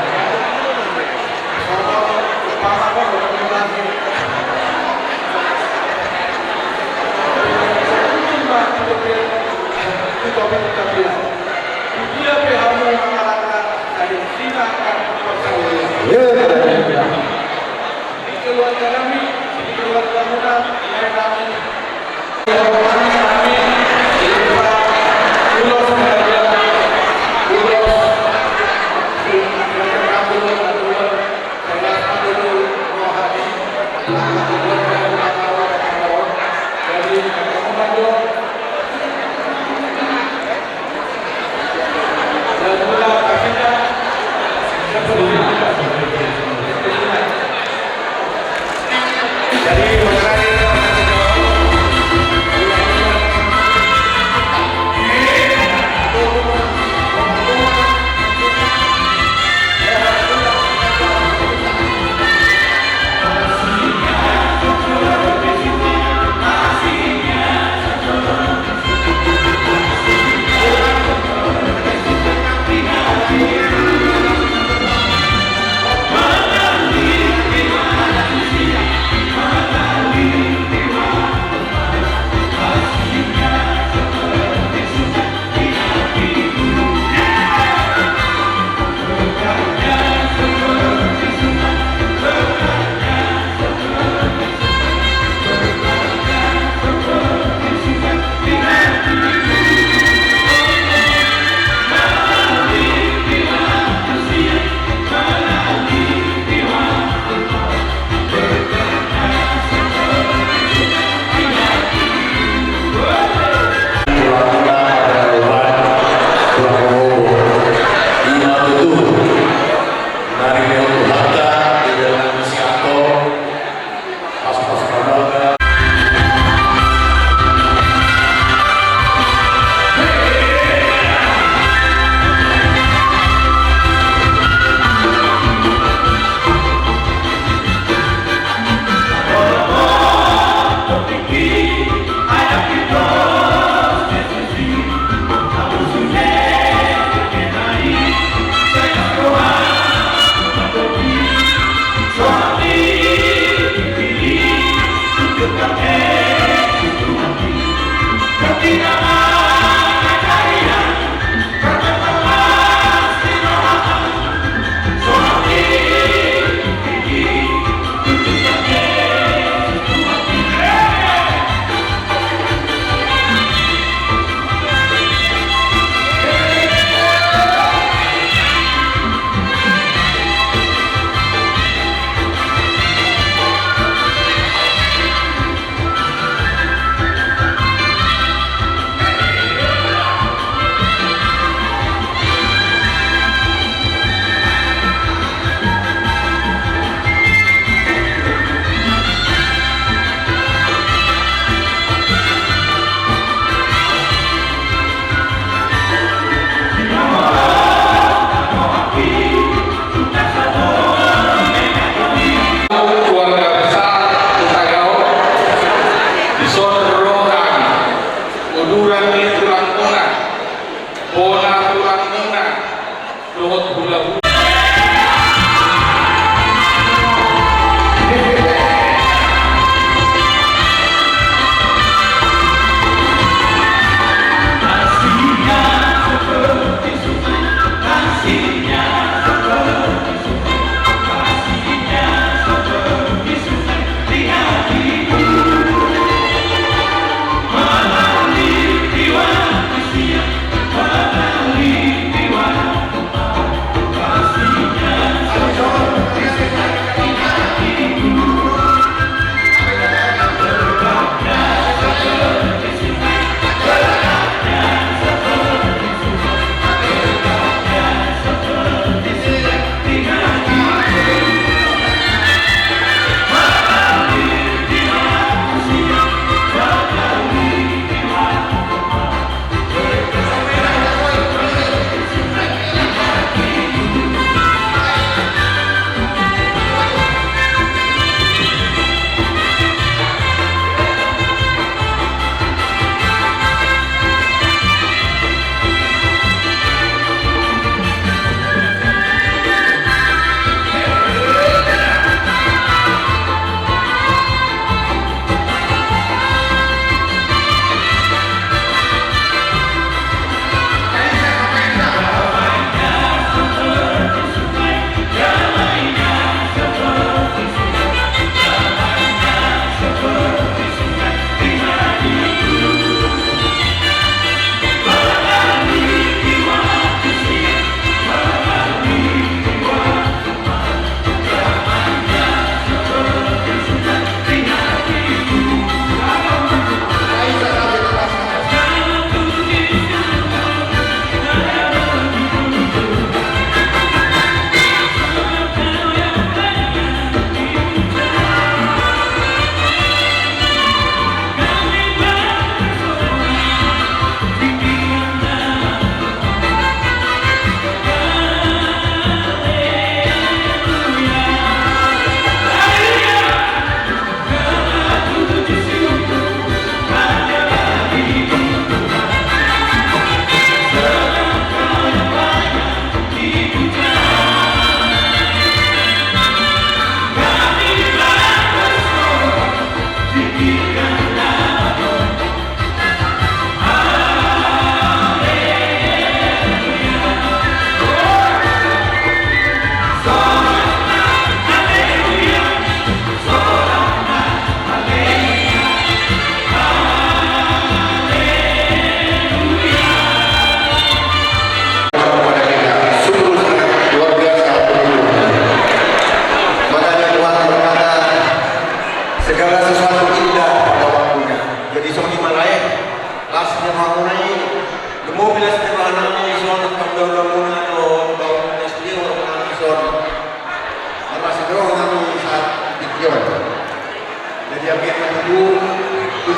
Soal umpama, kalau kita lagi, kita bilang, dia pe hamu mengalahkan dari Cina akan percaya. Iya, iya, iya. Di keluarga kami, di keluarga muna, di kami,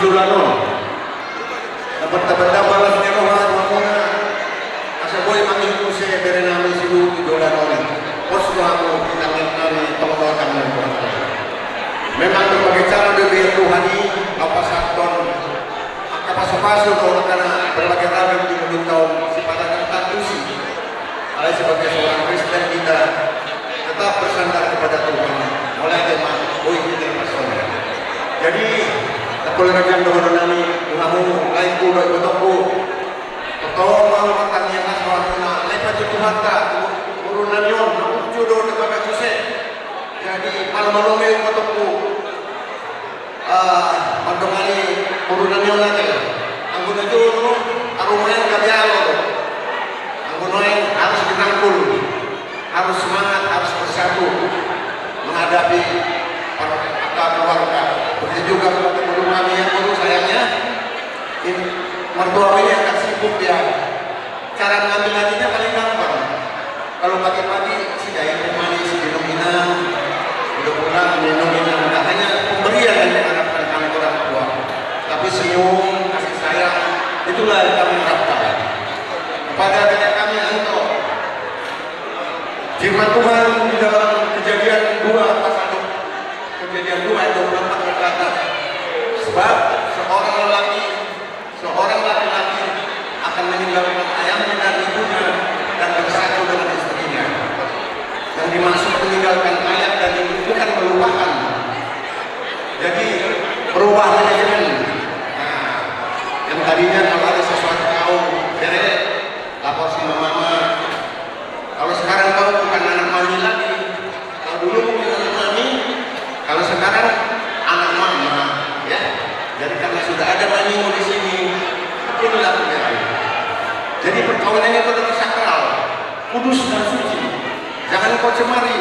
Dolan on. Dapat-dapat las ni roha tu hamuna. Asa boi mangihut muse bere nami siluhut tu dolan on. Pos do hamu di tangan nami, tongtong tangan Tuhan. Memang berbagai cara do dibaen Tuhan i, laho pasahathon angka pasu-pasu dohot angka na berbagai ragam di ngolunta on, sipata tertentu si. Alai sebagai seorang Kristen kita tetap bersandar kepada Tuhan. Mulai dari ma-, boi hita i parsongon. Jadi, tapol raja dohonon nami, tu hamu, laengku dohot ibotongku. Tongtong ma martangiang las rohamuna, lae pajou Tuhanta, boru nami on, na burju do na bagas muse. Jadi, malo-malo ma ibotongku. Ah, mandongani boru nami on ate. Anggo na jolo, arumaen gabe alo. Anggo nuaeng harus dirangkul, harus semangat, harus bersatu menghadapi per-, apa, keluarga. Begitu juga kepada boru nami yang baru, sayangnya, in-, mertua ini akan sibuk dia. Cara mengambil hatinya paling gampang. Kalau pagi-pagi, si dai teh manis, si ginung inang, udah pulang, ginung inang. Nah, hanya pemberian yang diharapkan kami orang tua. Tapi senyum, kasih sayang, itulah yang kami harapkan. Kepada adik kami, Anto, firman Tuhan di dalam Kejadian dua pasal, Kejadian dua ayat dua puluh empat berkata, sebab seorang lelaki Seorang laki-laki akan meninggalkan ayahnya dan ibunya dan bersatu dengan istrinya. Yang dimaksud meninggalkan ayah dan ibu bukan melupakan. Jadi, berubah manajemen. Nah, yang tadinya kalau ada sesuatu kau bere, lapor sama mama. Kalau sekarang kau bukan anak mami lagi, kalau dulu mungkin anak mami, kalau sekarang anak mama, ya. Jadi karena sudah ada mamimu di sini, itulah pilihan. Jadi perkawinan itu adalah sakral, kudus dan suci. Jangan kau cemari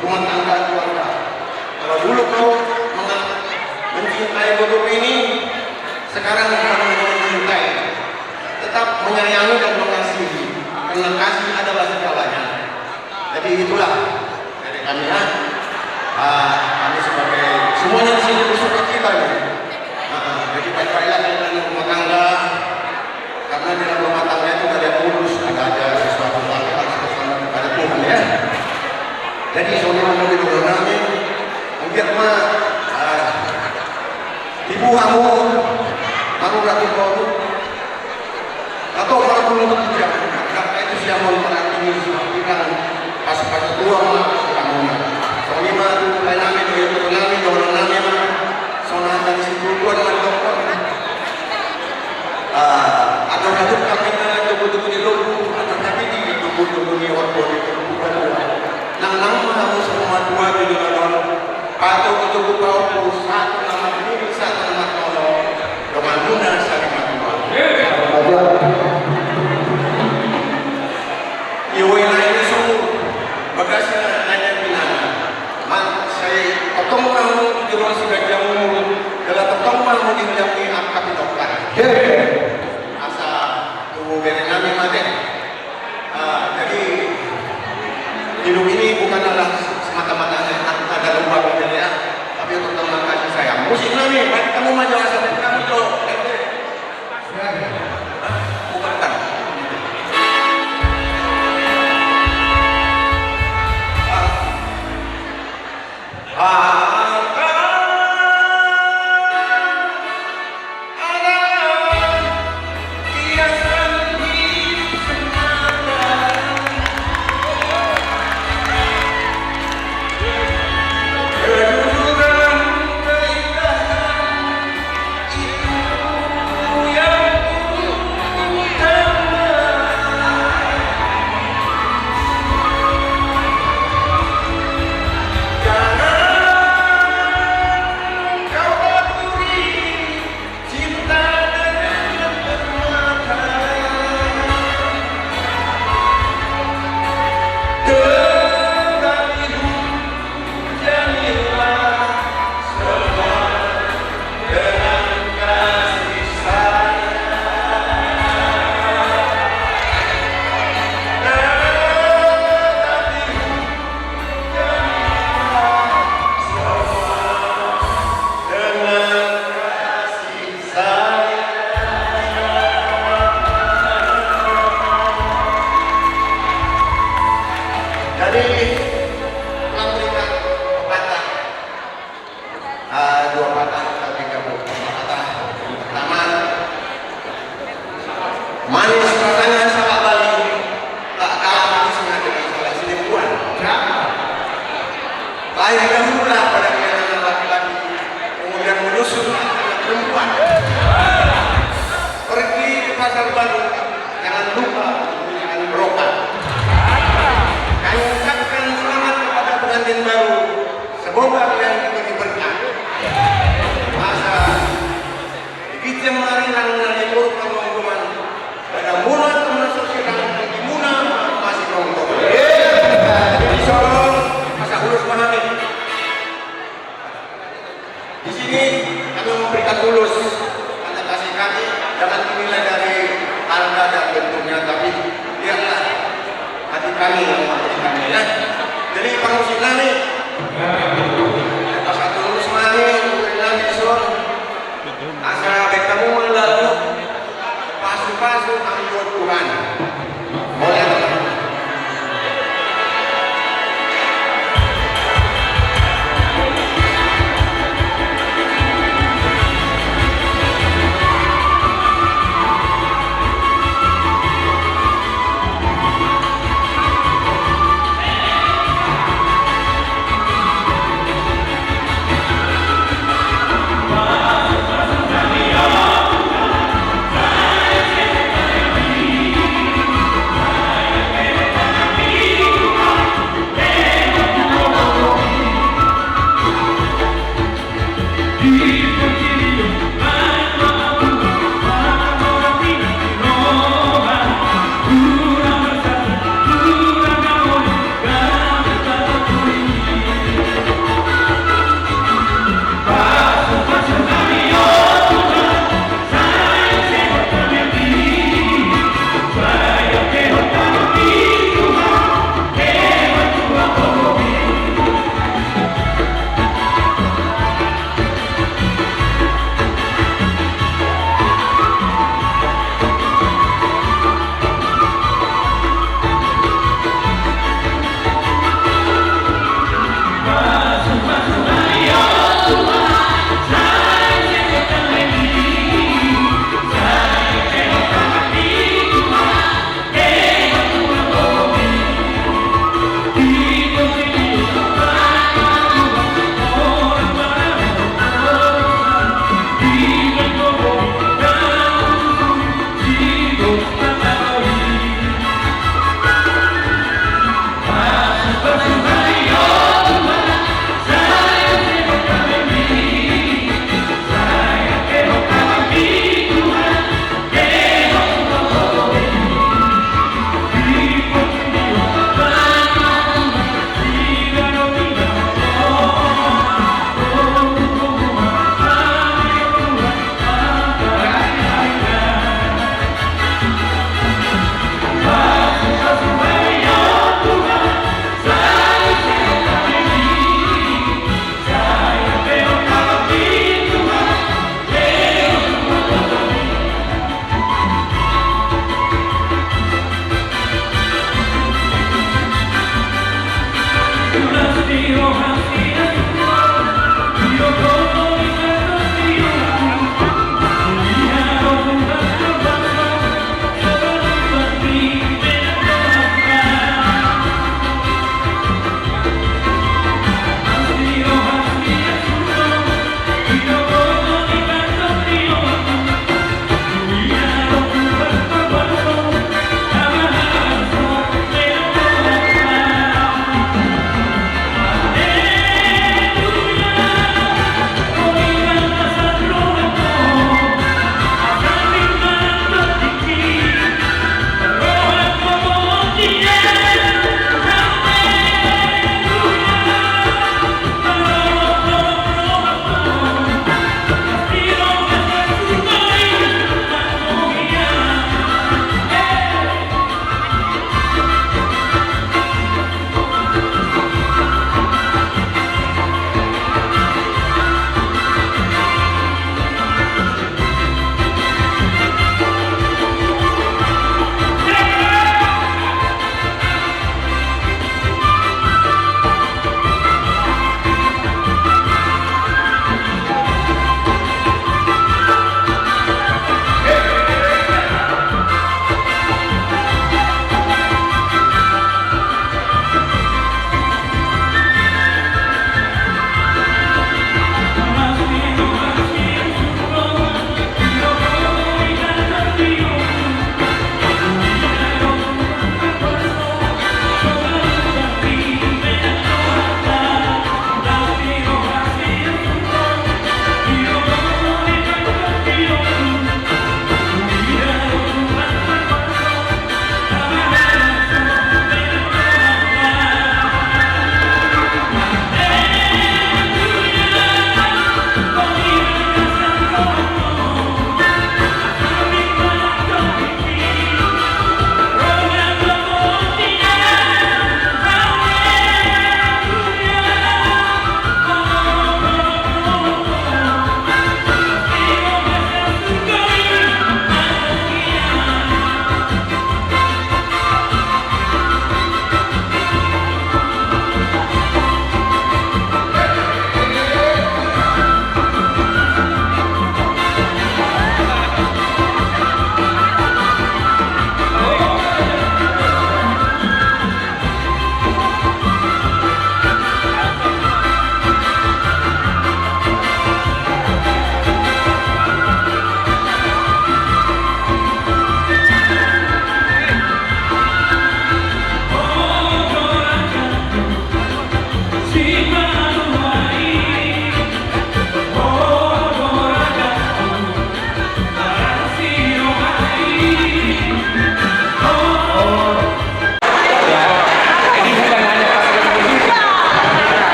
rumah tangga keluarga. Kalau dulu kau menga-, mencintai bodoh ini, sekarang bukan hanya mencintai, tetap menyayangi dan mengasihi, karena kasih adalah segalanya. Jadi itulah dari kami, ya. Ah, kami sebagai semuanya di sini bersuka cita nih. Ah, ah, jadi baik-baiklah kita dalam rumah tangga, karena di dalam rumah tangga itu ada yang ngurus, ada aja sesuatu hal yang harus bersandar kepada Tuhan, ya. Jadi saudara mau di rumah nami, mungkin mah, ah, ibu kamu baru lagi baru Atau kalau belum bekerja, karena itu siapa yang pernah ini, bilang pas-pas tua mah, kamu mah. Soalnya mah tuh, lain nami, doyan tuh nami, doyan nami mah. Soalnya dari situ tuan mah dokter. Ah, ada satu kami mah, tunggu-tunggu di lombu, ada kami di tunggu-tunggu di orto, di tunggu-tunggu. Nang, nang, nang, semua tua di dalam. Patok tu buka opo, satu nama diri, satu nama tolo. Dongan muna saling matua. Iwe na ini sumur, bagasi na nanya binana. Man, sai tongtong mau di ruang si gajah umur, dalam tongtong mau di dalam ni angka pinokar. Asa tubuh bere nami mate. Ah, jadi, hidup ini bukan adalah semata-mata hanya harta dan uang, gitu ya, tapi untuk teman kasih sayang. Musik nami, baik kamu maju asal dan kamu jauh. Bukan. Hula-hula pada anak laki-laki, kemudian menyusul anak perempuan. Pergi ke Pasar Baru, jangan lupa dengan berokat. Kami ucapkan selamat kepada pengantin baru. Semoga kalian diberi berkah. Masa di Kijang Marinang, nang ikut pengumuman. Pada muna termasuk sedang di muna masih nongkrong. Iya, di Sorong, masa ulus mana nih? Di sini kami memberikan tulus, karena kasih kami jangan dinilai dari harga dan bentuknya, tapi lihatlah hati kami yang memberikannya, ya. Jadi, pangusik nami, pas tulus mani, memberi nami son, asa baik kamu melalui pasu-pasu angkut Tuhan. Boleh.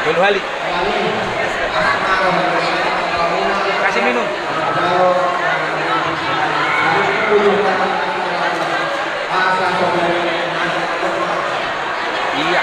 Tolu hali. Kasih minum. Iya.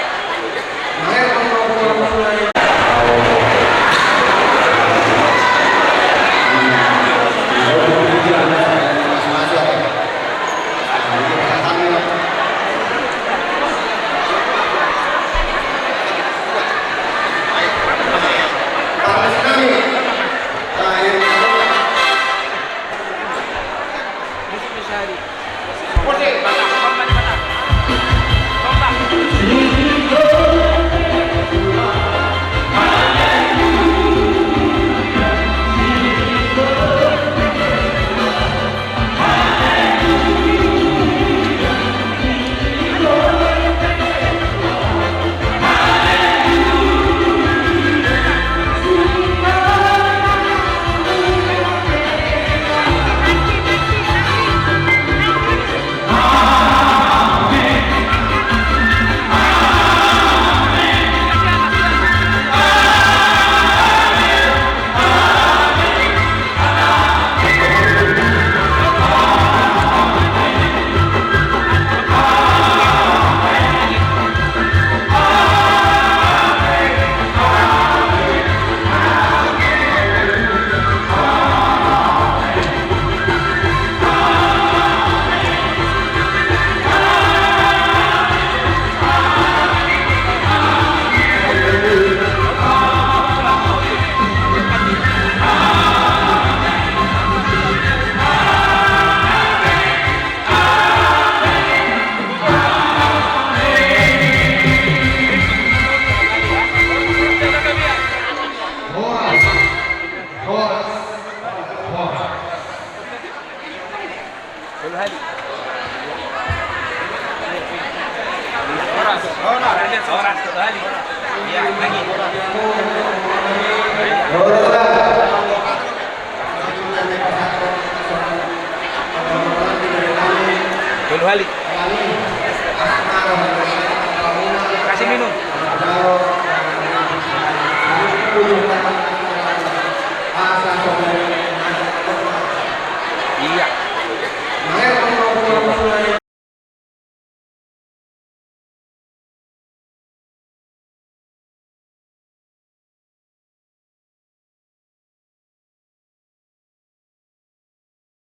Tolu hali.